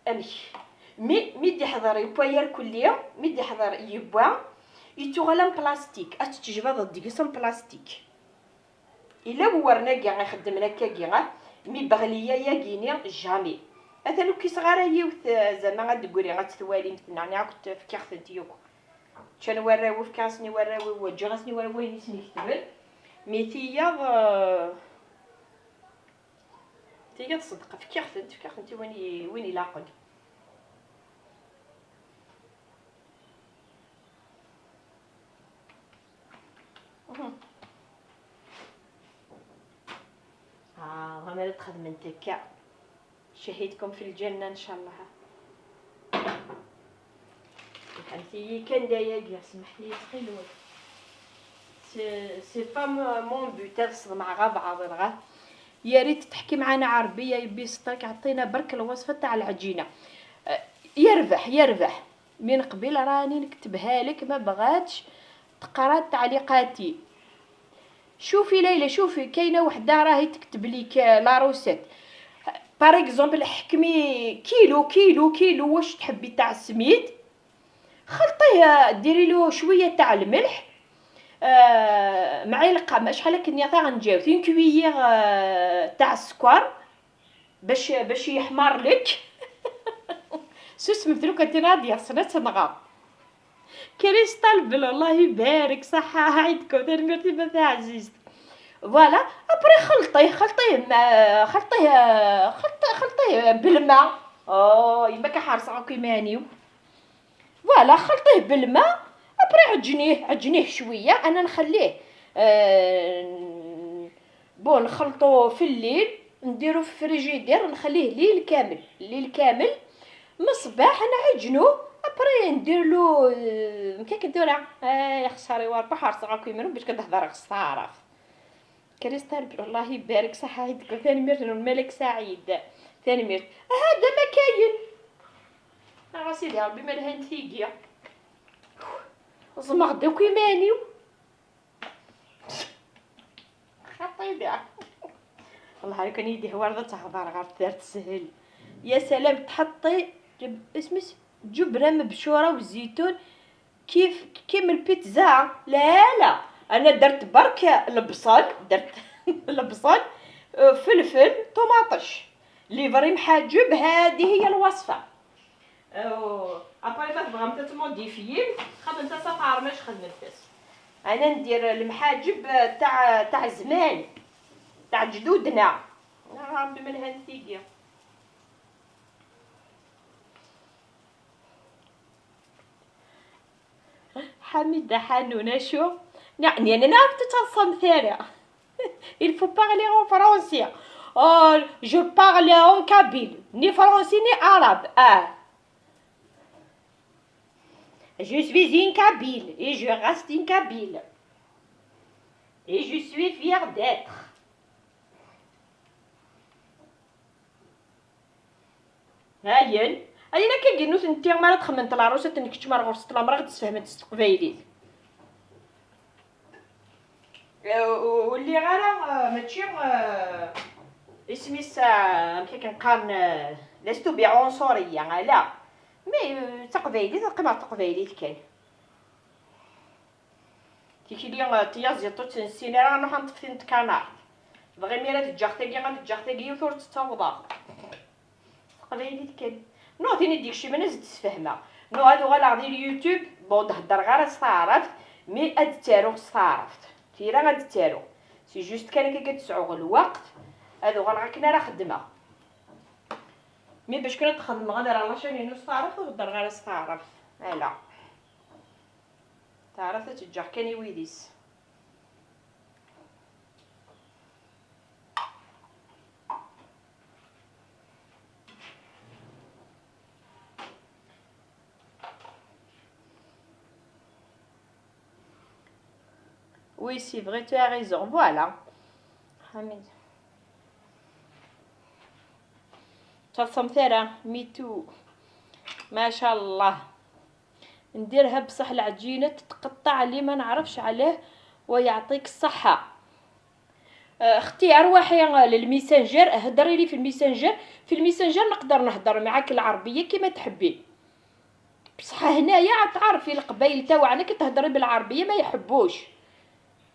Amek? Mi, mi d-iḥḍer yewwa irkelli, mi d-iḥḍer yewwa, yettuɣal am plastik, ad t-tejbadeḍ deg-s am plastik. Yella wewren-agi ixeddmen akkagi, ah, mi Beɣliya-yagi-ni, jamais. Atan ur kkiseɣ ara yiwet, eh, zama ad d-tegri, ad tt-twalimt, neɣ ad kent-fkiɣ-tent yakk. Ččan warraw-iw, fkiɣ-asen i warraw-iw, ǧǧiɣ-asen i warraw-iw ayen i sen-iketben. Mi tiyaḍ, eh, Tigi d ṣṣedqa, fkiɣ-tent, fkiɣ-tent i win i, win ilaqen. Mhm. Ah, ma ara txedmemt akka. Cahidkum fi lǧanna, ncallah. Smeḥ-iyi kan d ayagi, smeḥ-iyi ttxil-wen. C'est, c'est pas mo-, mon but, ad ṣeḍmeɣ abɛaḍ, dɣa. يا ريت تحكي معانا عربية، يبي يسطرك، عطينا برك الوصفة تاع العجينة. آه، يربح، يربح. من قبل راني نكتبها لك، ما بغاتش تقرا تعليقاتي. شوفي ليلى، شوفي، كاينة وحدة راهي تكتب ليك، آه، la recette. Par exemple، حكمي كيلو، كيلو، كيلو واش تحبي تاع السميد. خلطيه، ديري له شوية تاع الملح، آه، معلقة، ما شحال كنيطة غنجاوب، une cuillère، آه، تاع السكر، باش، باش يحمر لك. سوس مدروكة تنادي خصنا تنغى. كريستال بل، الله يبارك، صحة عيدكم، تنميرتي ما فيها عزيز. Voilà، ابري خلطيه، خلطيه ما خلطيه، خلطيه، خلطيه بالماء. اه، يما كحارصه كيما انيو. Voilà، خلطيه بالماء، ابري عجنيه، عجنيه شويه، انا نخليه، آه، bon، نخلطو في الليل، نديرو في الفريجيدير، نخليه ليل كامل، ليل كامل. من الصباح نعجنو، ابري ندير له، آه، كيك الذره. آه، يا خساري، واربع حارس غاكو يمرون باش كتهضر غصارف. كريستال، الله يبارك، صحة عيدكم، ثاني ميرت الملك سعيد، ثاني ميرت. هذا ما كاين. آه، سيدي ربي ما لها نتيجة. زمغ دوك يمانيو. خطيبة. والله لو كان يدي هو رضا تهضر غير دارت سهل. يا سلام، تحطي جب-، اسمس جبرة مبشورة وزيتون كيف كيما البيتزا. لا، لا، انا درت برك البصل، درت البصل، آه، فلفل، طوماطش، لي فري محاجب. هذه هي الوصفة. أو، ابري ما تبغى انت تموديفيي، خدم انت صفار ماش خدمت بس. انا ندير المحاجب تاع، تاع زمان، تاع جدودنا. يا ربي من هالثيقي. حميدة حنونة شو؟ يعني انا نعرف تتصل ثاني. Il faut parler en français. Oh, je parle en kabyle, ni français ni arabe. Ah. Je suis une kabyle et je reste une kabyle. Et je suis fière d'être. هاين. هاين كي نوت انت ما تخمنت لا روسيت انك تشمر غرس تلامرا غتسفهمت تستقبايلي. Ur lliɣ ara, ah, mačči, ah, isem-is, ah, amek akken qqaren, ah, لست بعنصرية، ala. Mais, ah, d taqbaylit, ad qqimeɣ d taqbaylit kan. Tikli, ah, tiyaziḍt ur tt-nessin ara, ad nruḥ ad neṭṭef tin n tkanart. Dɣa imir ad ǧǧeɣ tagi, ad ǧǧeɣ tagi, yiwet ur tt-ttawḍeɣ. Teqbaylit kan. Non, tin i d-ikecmen ad s-d-sfehmeɣ. Non, ad uɣaleɣ di YouTube, bon, d-heddreɣ ara s taɛrabt, mais ad d-ttaruɣ s taɛrabt. Tira ad d-ttaruɣ. C'est juste kan akka ad sɛuɣ lweqt, ad uɣaleɣ akken ara xeddmeɣ. Mais bac kan ad xedmeɣ, ad rreɣ la chaîne-inu s taɛrabt, ur heddreɣ ara s taɛrabt. Ala. Taɛrabt ad tt-ǧǧeɣ kan i wid-is. Oui, c'est vrai, tu as raison. Voilà. حميد. تصمت راه ميتو. ما شاء الله. نديرها بصح العجينة تتقطع لي ما نعرفش علاه، ويعطيك الصحة. آه، اختي ارواحي للميسنجر، هدري لي في الميسنجر. في الميسنجر نقدر نهدر معاك العربية كيما تحبي، بصح هنايا تعرفي القبايل تاوعنا كي تهدري بالعربية ما يحبوش،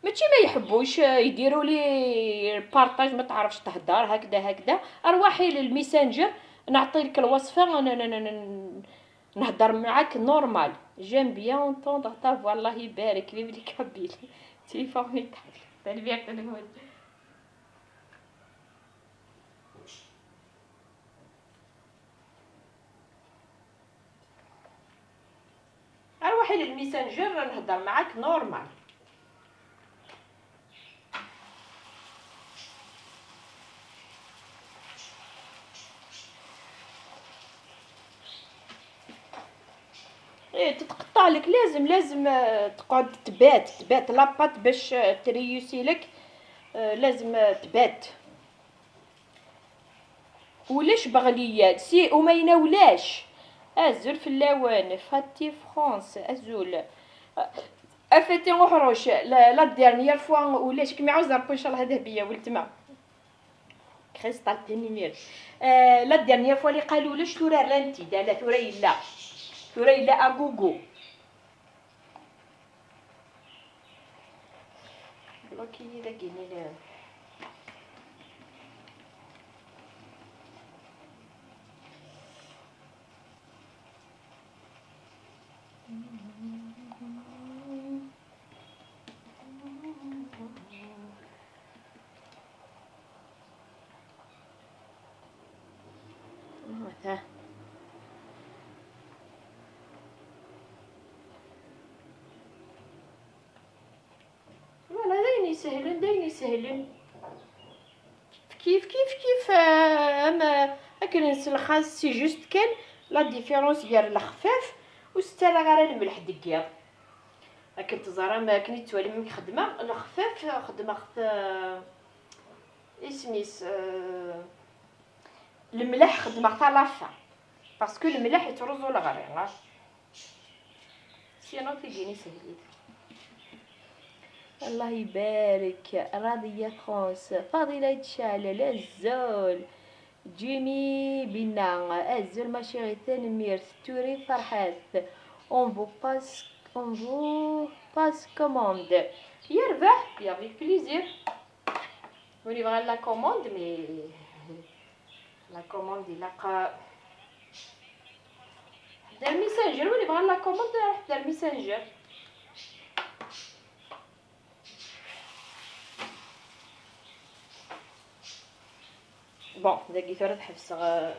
ماشي ما يحبوش، آه، يديروا لي بارطاج ما تعرفش تهدر هكذا هكذا. ارواحي للميسنجر، نعطي لك الوصفة، ن-، ن-، ن-، ن-، نهدر معاك normal. J'aime bien entendre ta voix، الله يبارك، vive les Kabyles. تليفوني تحت. تنبيه تليفون. ارواحي للميسنجر، نهدر معاك normal. ايه، تتقطع لك، لازم، لازم، آه، تقعد تبات، تبات la pâte باش، آه، تريوسي لك. آه، لازم، آه، تبات. Ulac Beɣliya, si umayna ulac. Azul fell-awen, Fati France, azul. Afati uḥruc, la, la dernière fois ulac, kem iɛuz Rebbi, inchallah, ad hbiya weltma. Cristal, tanemmirt. Euh, la dernière fois li qalu ulac, tura rran-t-id, ala, tura yella. Tura yella agugu. Bloki-yi dagi, nini. Voilà, d ayen isehlen, d ayen isehlen. Kif, kif, kif, euh, am, euh, akken nselxas, c'est juste kan la différence gar lexfaf ur s-ttarraɣ ara lmelḥ deg yiḍ. Akken teẓram, akken i tettwalim amek xeddmeɣ, lexfaf xeddmeɣ-t, euh, isem-is, euh, lemleḥ xeddmeɣ-t à la fin. Parce que lemleḥ yettruẓu leɣri, ah. Sinon, tigi n isehlit. Allah ibarek, Radiya France, Fadila Tcalal, azul. Jimmy Bina, azul ma chérie, tanemmirt. Turi Ferḥat, on vous passe, on vous passe commande. Yerbeḥ, avec plaisir. Win yebɣan la commande, mais la commande ilaq ḥder Messenger, win yebɣan la commande ḥder Messenger. Bon, dagi tura ad ḥebseɣ, euh,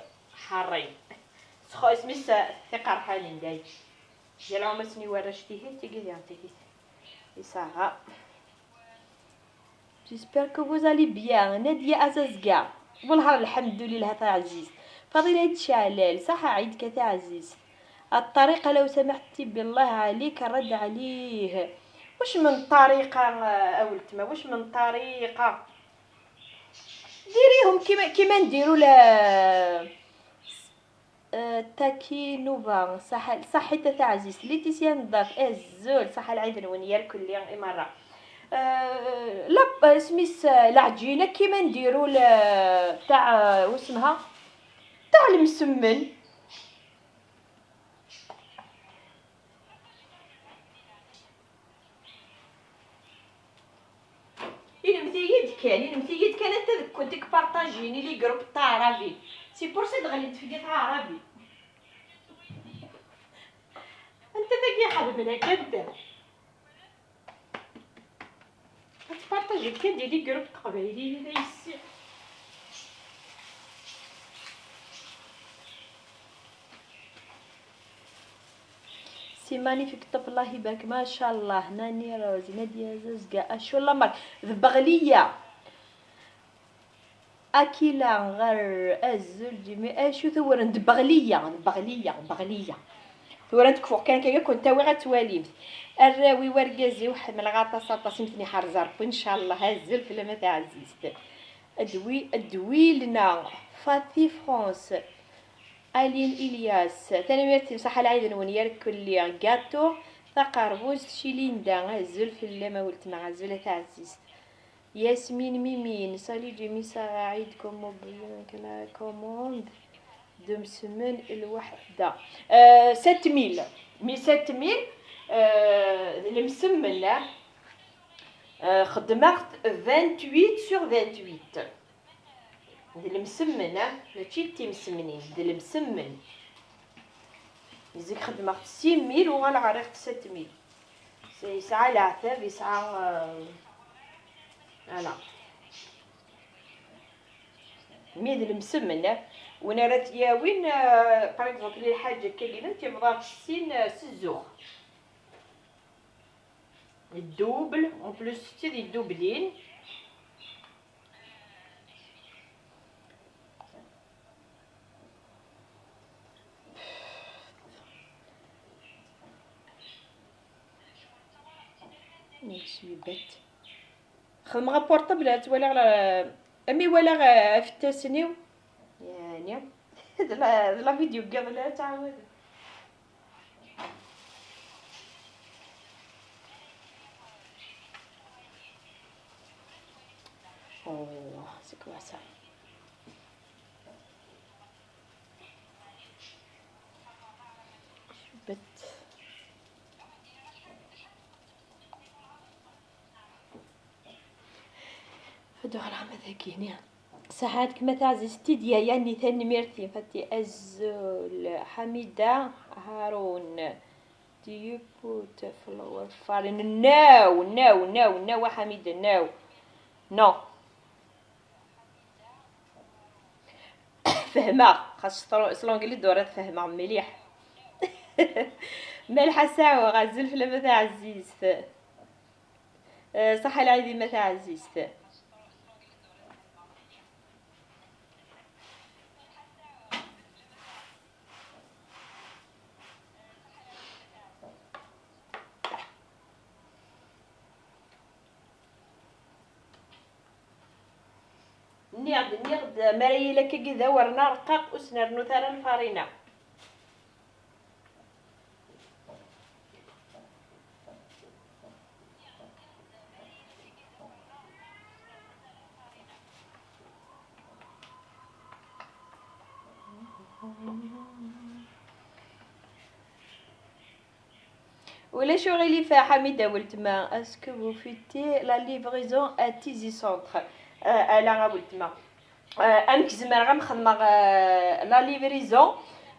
ḥaṛṛin. Sxu-, isem-is, euh, tiqerḥanin day. Yal ɛumasen i warrac tihin, tigi diɣen tigi. Isaɛa. J'espère que vous allez bien. Nadia Azazga. Wellah, lḥemdulillah, taɛzizt. Fadila Tcalal. Saḥa ɛid-k, taɛzizt. الطريقة لو سمحتي بالله عليك الرد عليه. واش من طريقة، آه، أولتما؟ واش من طريقة؟ ديريهم كيما، كيما نديرو ل-، آه، تاكي نوفا، صح، صحيت تاع عزيز. ليتيسيا نضاف، إيه الزول، صح العيد نون يا الكل يا مرة. آه، لا، آه، سميس، آه، العجينة كيما نديرو ل-، تاع، آه، واسمها؟ تاع المسمن. Inimt-iyi-d kan, inimt-iyi-d kan anta deg-kent i iparṭajini les groupes taɛrabin. C'est pour ça d-ɣlint fell-i taɛrabin. Anta tagi ixedmen akka anta? Ad tpartajiḍ kan di les groupes teqbayliyin, a yessi. C'est magnifique, ṭṭef, Allah ibarek, ma sha Allah, Nani Rose, Nadia Zazga, acu la marque, d Beɣliya. Akila ɣer azul Jimmy, acu tewren d Beɣliya, d Beɣliya, Beɣliya. Tura ad kfuɣ kan, kan ad kent-awiɣ ad twalimt. Arraw-iw, argaz-iw, ḥemmleɣ aṭas, aṭas, i m-ten-iḥrez Rebbi, ncallah, azul fell-am a taɛzizt. Adwi-, adwilna, Fati France, Aline Ilias, tanemmirt-im, ṣaḥa lɛid-nwen ya rkelli, gaṭu, taqerbuzt, Cilinda, azul fell-am a weltma, azul a taɛzizt. Yasmine Mimine, salut Jimmy, Sarah Aïd, comment bien que la commande de msemen lwaḥda. Euh, sept mille. Mais sept mille, euh, d lemsemmen, ah. Euh, xedmeɣ-t vingt-huit sur vingt-huit. D lemsemmen, ah. Mačči d timsemnin, d lemsemmen. Zik xedmeɣ-t six mille, uɣaleɣ rriɣ-t sept mille. Yesɛa leɛtab, yesɛa, euh, voilà. Mi d lemsemmen, win ara t-yawin, euh, par exemple, lḥaǧa akka yellan, tibḍa sin, euh, s zzux. Double, en plus, d tid yeddublin. Merci, bête. Xedmeɣ aportable, ad twalaɣ la-, ami walaɣ, eh, afettasen-iw. d la, d la vidéo n yiḍelli ara ttɛawadeɣ. Oh, c'est quoi ça? Jbet. Ad uɣaleɣ ma dagini. Saḥat-kem a taɛzizt Tidya Yanni, tanemmirt-im. Fati azul, Ḥamida Harun. Do you put flower farine? No, no, no, no, a Ḥamida, no. No. Fehmeɣ, xas s tru-, s l'anglais d ur ad fehmeɣ mliḥ. Malḥa Saɛuɣ, azul fell-am a taɛzizt. Eh, ṣaḥḥa lɛid-im a taɛzizt. Nniɣ-d, nniɣ-d, mi ara yili akkagi d awren arqaq, ur s-nrennut ara lfarina. Ulac uɣilif a Ḥamida weltma, est-ce que vous faites la livraison à Tizi Centre? Euh, ala a weltma. Euh, amek zemreɣ ad m-xedmeɣ, euh, la livraison,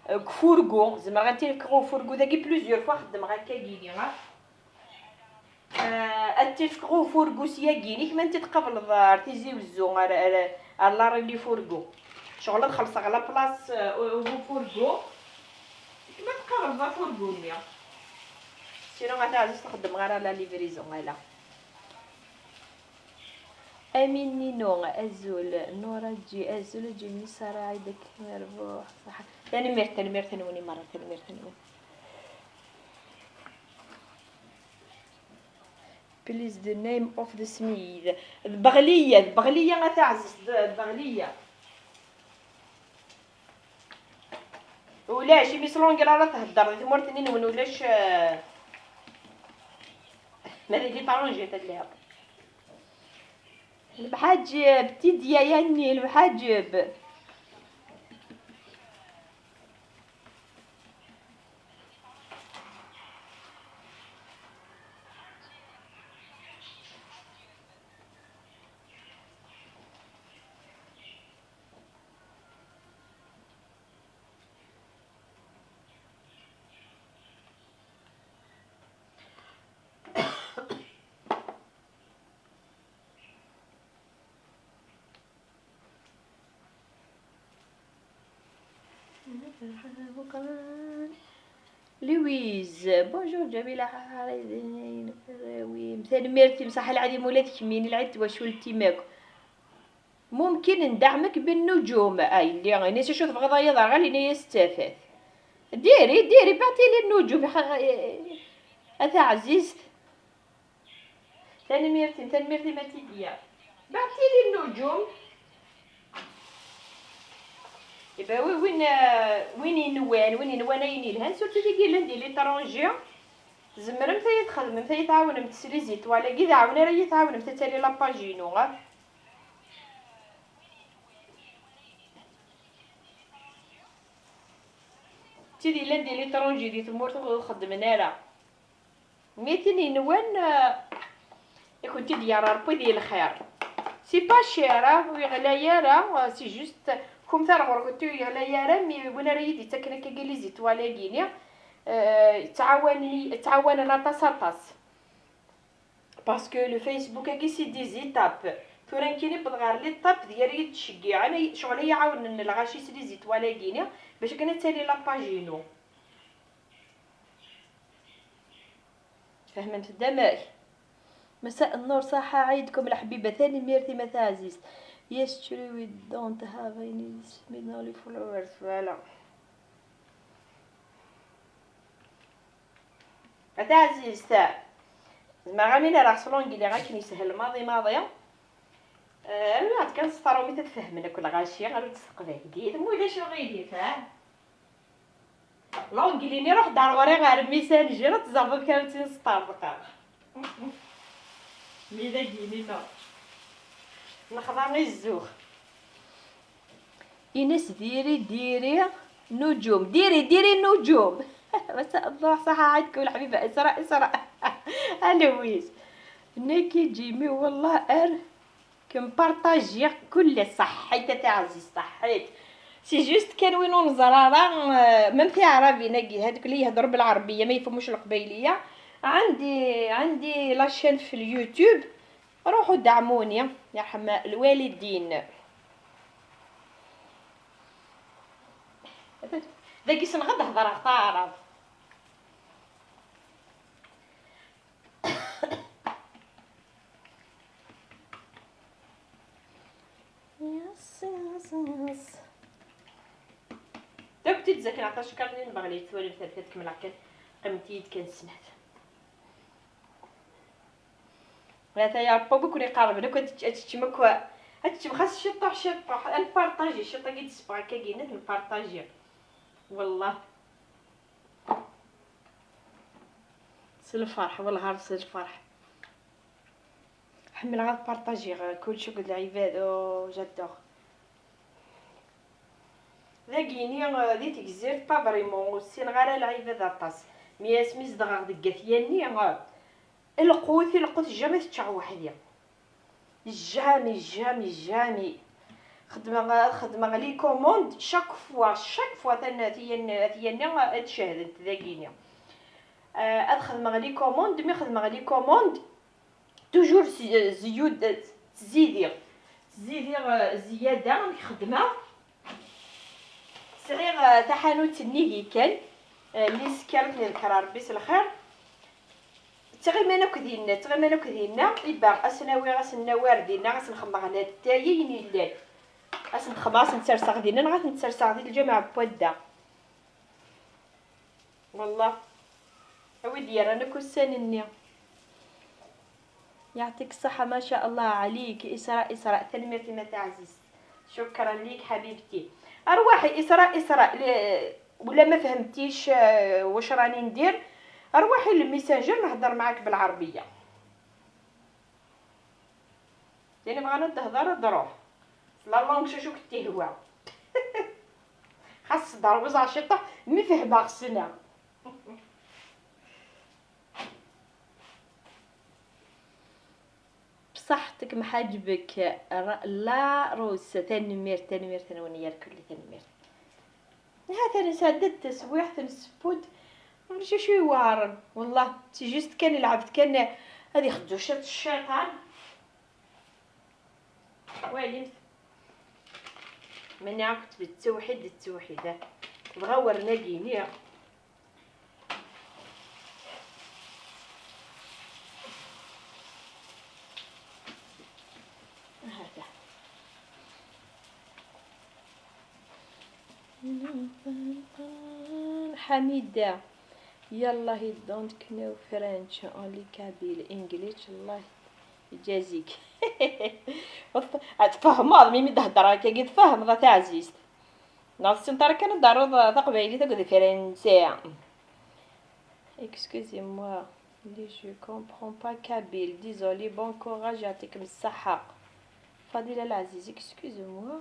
euh, deg ufurgu? Zemreɣ ad tt-in-fkeɣ i ufurgu dagi, plusieurs fois xeddmeɣ akka gini, ha? Euh, ad tt-in-fkeɣ i ufurgu syagi, inek ma n-tt-id-qableḍ ar Tizi Wezzu, ar, ar, ar la rue n ufurgu. Ccɣel ad xellṣeɣ la place, euh, n ufurgu. Inek ma tqableḍ afurgu-nni. Sinon a taɛzizt ur xeddmeɣ ara la livraison, ala. Amin Nino, azul. Nora G, azul. Jimmy, Sarah, Aida, Kim, Merbuḥ, ṣaḥa. Tanemmirt, tanemmirt-nwen i merra, tanemmirt-nwen. Please, the name of the smid. D Beɣliya, d Beɣliya a taɛzizt, d, d Beɣliya. Ulac, imi s l'anglais ara thedder di tmurt-nni-nwen, ulac, eh, ma di l'étranger telliḍ. Lemḥaǧeb, Tidya Yanni, lemḥaǧeb. Lewis, bonjour Ǧamila, ḥaḥa, tanemmirt-im, ṣaḥḥa lɛid-im ula d kemmini, lɛid twacult-im akk. ممكن ندعمك بالنجوم. A yelli, ini-as acu tebɣiḍ a yaḍ, ɣer ini-as d tafat. Diri, diri, بعتي لي النجوم يا خ-، a taɛzizt. Tanemmirt-im, tanemmirt-im a Tidya. بعتي لي النجوم. Iba wi-, win, eh, win yenwan, win yenwan ayen yelhan, surtout tigi yellan di l'étranger. Tzemremt ad yi-txedmemt, ad yi-tɛawnemt s les étoiles-agi, d aɛwen ara yi-tɛawnemt ad tali la page-inu, ah. D tid yellan di l'étranger, di tmurt ur xeddmen ara. Mi tin yenwan, eh, i kent-id-yerra Rebbi di lxir. C'est pas cher, ah, ur yeɣlay ara, eh, c'est juste, kum ta ɣur-kent ur yeɣlay ara, mi win ara yi-d-yettaken akkagi les étoiles-agi-ni, eh, ttɛawanen-, ttɛawanen aṭas, aṭas. Parce que le Facebook-agi, c'est des étapes. Tura nekkini wwḍeɣ ɣer l'étape d yar i yi-d-tceggiɛen, ay, ccɣel ay iɛawnen lɣaci s les étoiles-agi-ni, bac akken ad tali la page-inu. Fehmemt-d amek? مساء النور, صح عيدكم الحبيبة, tanemmirt-im a taɛzizt. Yes, true, we don't have any smid, only followers, voilà. A taɛzizt, zemreɣ amin ara ɣ-slongiliɣ akken yeshel maḍi maḍi. Eh, rwiɣ-d kan s tṛumit ad fehmen akk lɣaci, rwiɣ-d s teqbaylit, ma ulac aɣilif, ha? L'anglais-nni ruḥ-d ar ɣur-i ɣer Messenger, ad tẓerbeḍ kan ad tt-in-sṭerḍqeɣ. Mi d agini-nneɣ. Nexḍa i zzux. Ines diri diri nujum, diri diri nujum. Masha Allah, صحة عيدك والحبيبة إسراء، إسراء. ألويس. نيكي جيمي والله أر كم بارطاجي كل صحيت تاع عزيز صحيت. C'est juste كان وين نزرارة، آه، même في عربي ناقي هذوك اللي يهضروا بالعربية ما يفهموش القبايلية. عندي عندي la chaîne في اليوتيوب، روحوا دعموني يرحم الوالدين. داكي سنغد هضره تعرف. يس يس يس. داك تتزكى عطاش كارنين بغلي توالي مثال كتكمل عكا. قمتي كان سمعت. هذا يا ربي بكري قارب لو كنت تشمك. هادشي خاص شي طوح شي طوح نبارطاجي شي طاقي تسبغ كاينات نبارطاجي. والله سي الفرح والله غير سي الفرح. حمل غير بارطاجي غير كلشي قد العباد او جادور. داكيني دي تجزيرت با فريمون وسين غير العباد اطاس. مي اسمي زدغ دقات ياني. القوت القوت جامي تشعو وحدي. جامي جامي جامي. خدمة خدمة لي كوموند شاك فوا شاك فوا ثاني ثيان ثيان تشهدت ذاكيني. آه، أد خدمة لي كوموند مي خدمة لي كوموند. توجور زيود تزيدي تزيدي زيادة نخدمها. سعيغ تحانوت نيجي كان. آه، اللي سكرت نذكر ربي الخير. تغيمان أكو دينا تغيمان أكو دينا إبا أسناوي أسناوار دينا أسنخمغ نتايين يلان. أسنخمغ أسنتسرسغ دينا نغا تنتسرسغ دي الجامع بودا. والله أوي ديار أنا كسان النيا. يعطيك الصحة ما شاء الله عليك إسراء إسراء تنميرتي ما تعزيز. شكرا ليك حبيبتي. أرواحي إسراء إسراء ل- ولا ما فهمتيش آه، واش راني ندير. أرواحي للميسنجر نهضر معاك بالعربية. يعني بغا نتهضر دروح لا لونغ شو شو كنتي هو. خاص دار وزع شطة مي فيه باغسنا. بصحتك محاجبك. لا روس تنمير تنمير تنوني يا الكل تنمير. ها تاني سادت تسويح تنسبود. ماشي شي وارن والله سي جيست كان لعبت كان هذه خدوشة الشيطان. ويلي ماني عرفت بالتوحيد التوحيد. بغا ورنا كينيا. هذا حميدة. يلا he don't know French only Kabyle English الله يجازيك. تفهمض ميمي تهدر هكا كي تفهمض تعزيزت. ناس سنتر كان دارو تقبايلي تقول فرنسية. Excusez-moi, mais je comprends pas kabyle. Désolé, bon courage, يعطيكم الصحة. فضيلة العزيز, excusez-moi.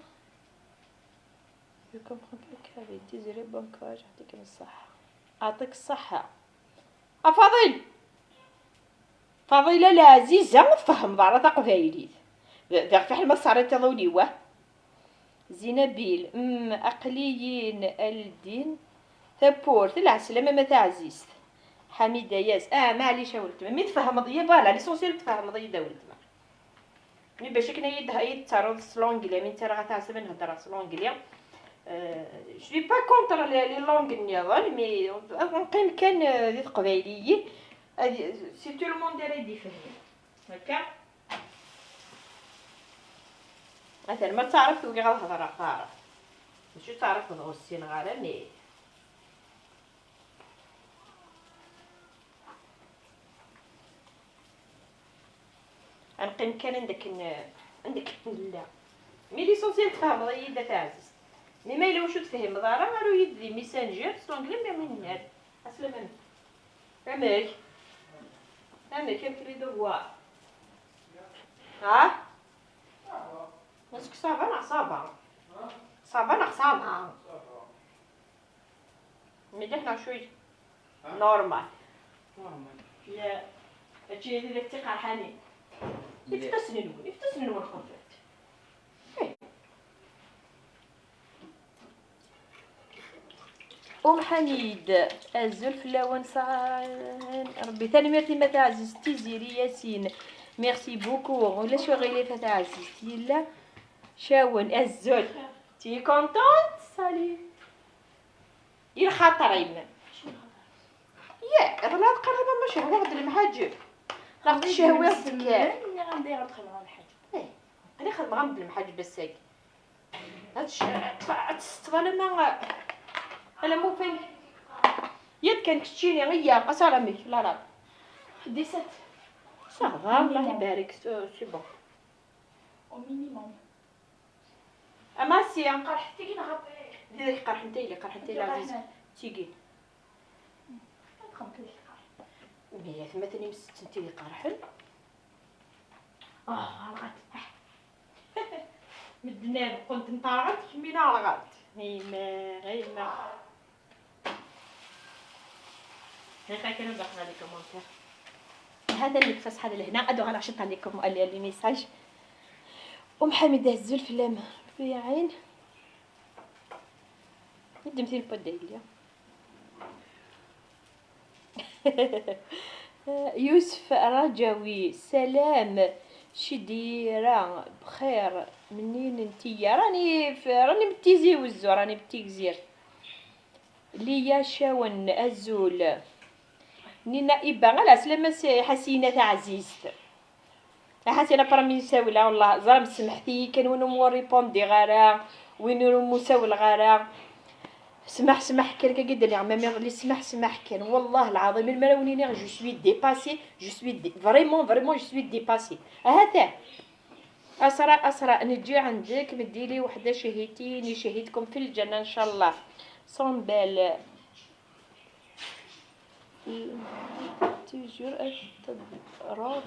Je comprends pas kabyle. Désolé, bon courage, يعطيكم الصحة. يعطيك الصحة. أفاضل. فضيلة العزيزة تفهم ضارة تقبايليت. ذا فحل ما صارت تضولي واه. زينبيل، أم، أقليين الدين. ثبورت، العسلامة ما تعزيزت. حميدة ياس، آه، معليش يا ولد، مي تفهمض يا فوالا، ليسونسيال تفهمض يا ولد. مي باش كنا يد-، يتعرض سلونجلي، مي انت راه غتعزم نهضر سلونجلي. آه، je suis pas contre les, les langues النيضان، مي نقيم كان، آه، دي تقبايليين. هادي، c'est tout le monde اللي يفهم. هكا. مثلا ما تعرف توقع الهضرة قارة. ماشي تعرف تغسين غارة مي. غنقيم كان عندك ن-، Anda nella? Mi l'essentiel tfehmeḍ-iyi-d a taɛzizt. Mi ma yella wacu tfehmeḍ ara, aru-yi-d di Messenger s l'anglais, mi mi nenhad. Aslama. Amek? Amek, amek les devoirs? Ha? Est-ce que ça va neɣ ça va? Ça va neɣ ça va? Mliḥ neɣ cwiya? Normal. Normal. Ya, mačči d tiqerḥanin. Iftasen-nwen, iftasen-nwen xeḍbet. Eh. Um Ḥamid, azul fell-awen, ṣaḥan Rebbi. Tanemmirt i ma taɛzizt Tiziri Yasin. Merci beaucoup. Ulac uɣilif a taɛzizt. Yella cawen, azul. Tu es contente? Salut. I lxaṭer-im. Ya, iḍelli ad qqareɣ ma cehwiɣ-d lemḥaǧeb. Neɣ tcehwiḍ-d kan. Nniɣ-am d ayɣer txedmeḍ lemḥaǧeb. Eh, ani xedmeɣ-am-d lemḥaǧeb ass-agi. Ad tc-, ad tseṭṭeḍ alamma, alamma ufan. Yad kan keččini, iyya, asaram-ik, la rab. Dix-sept. Ça va, Allah ibarek, c'est bon. Au minimum. Amassi. Qerḥet tigi neɣ? D idak qerḥen tayli, qerḥen tayli, qerḥen. Ɛziz. Tigi. Ad xedmeɣ tigi qerḥen. Mi atmaten-im setten tigi qerḥen. Ah, rɣant. Medden ad qqent nṭerɣent, kemmina rɣant. Ayma, ayma. Ɣifa kan ad d-axeɣ les commentaires. Hatan nekfa ṣṣeḥḥa d lehna, ad uɣaleɣ ciṭ les com-, les, les messages. Um Ḥamid, azul fell-am. Rebbi iɛin. Ddem tin n wadda yelli. Yusef Raǧawi, salam. Cidira, bxir. Mennin n Tiya? Rani f-, rani m Tizi Wezzu, rani m Tigzirt. Liya Cawen, azul. Nina Iba, ala slama s Ḥasina taɛzizt. Ḥasina, après mi sawleɣ, wallah, ẓram, semmḥet-iyi kan, win umi ur ripondiɣ ara, win umi ur sawleɣ ara. Smaḥ, smaḥ kan, akka i d-nniɣ, ma mi ɣli, smaḥ, smaḥ kan. Wallah lɛaḍim, melmi ara wen-iniɣ, je suis dépassée, je suis dé-, vraiment, vraiment, je suis dépassée. Ahat, ah. Asra, Asra, نجي عندك، مدي لي وحدة شهيتيني، شهيتكم في الجنة إن شاء الله. Sembel. Toujours ad tadreḍ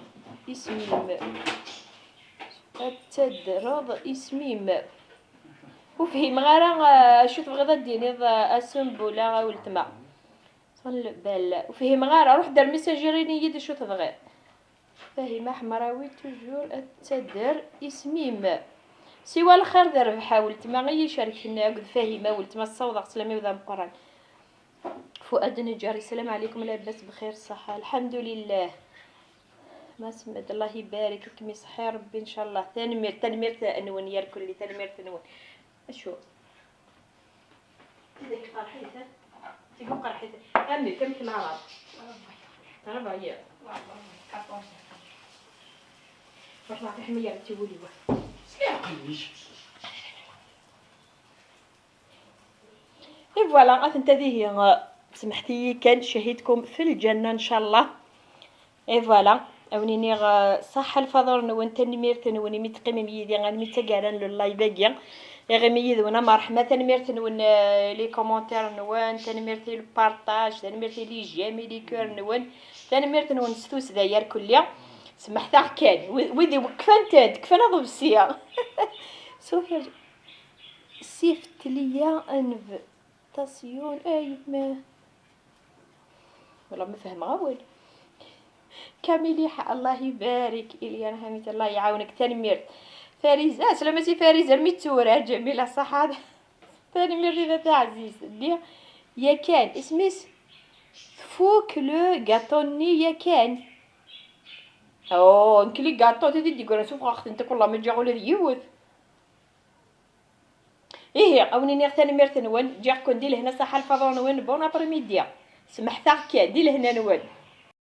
isem-im. Ad tadreḍ isem-im. Ur fhimeɣ ara, ah, acu tebɣiḍ ad d-tiniḍ, ah, a Sembula, a weltma. Sembel. Ur fhimeɣ ara. Ruḥ-d ar Messenger, ini-yi-d acu tebɣiḍ. Fahima Ḥemrawi, toujours ad tader isem-im. Siwa lxir d rrbeḥ a weltma, i yi-icerken akked Fahima, weltma, ssawḍeɣ sslam-iw d ameqqran. Fuad Neǧǧar, السلام عليكم، لاباس بخير الصحة؟ الحمد لله. Ma semmed, الله يبارك، ad kem-iṣeḥḥi Rebbi إن شاء الله. Tanemmirt, tanemmirt-nwen ya lkulli, tanemmirt-nwen. Acu? Tidak qerḥit, ha? Tidak qerḥit. Amek, amek leɛraḍ? Ṛebba ya. Ruḥ leɛṭi ḥmiya tiwuli wa. Sliɣ qelbic. Et voilà, atenta dihi, euh, semḥet-iyi kan, cahidkum fi lǧanna, ncallah. Et voilà, a wen-iniɣ, euh, ṣaḥḥa lfaḍur-nwen, tanemmirt-nwen imi teqqimem yid-i armi d taggara n le live-agi. Iɣimi yid-wen am ṛṛeḥma, tanemmirt-nwen, euh, les commentaires-nwen, tanemmirt i le partage, tanemmirt i les j'aime, i les cœurs-nwen, tanemmirt-nwen s tussda ya lkulli. Semḥet-aɣ kan, wi-, wid iwekfan-tent, kfan aḍebsi. Sufel. Sifet liya aneb. Tasyon, ay ma. Wala ma fehmeɣ awal. Kamiliḥ, Allah ibarik. Ilian Ḥamid, Allah iɛawen-k. Tanemmirt. Fariza, slama si Fariza, mi d-tura, Ǧamila, ṣaḥa. Tanemmirt i baba ɛziz. Lliɣ yakan, isem-is? Tfuk le gâteau-nni yakan. Oh, nekk les gâteaux, tid i d-yeggran, sufɣeɣ-tent akk, wallah ma ǧǧiɣ ula d yiwet. Ihi, a wen-iniɣ tanemmirt-nwen, ǧǧiɣ-ken di lehna, ṣaḥḥa lfaḍur-nwen, bon après-midi. Semḥet-aɣ kan, di lehna-nwen.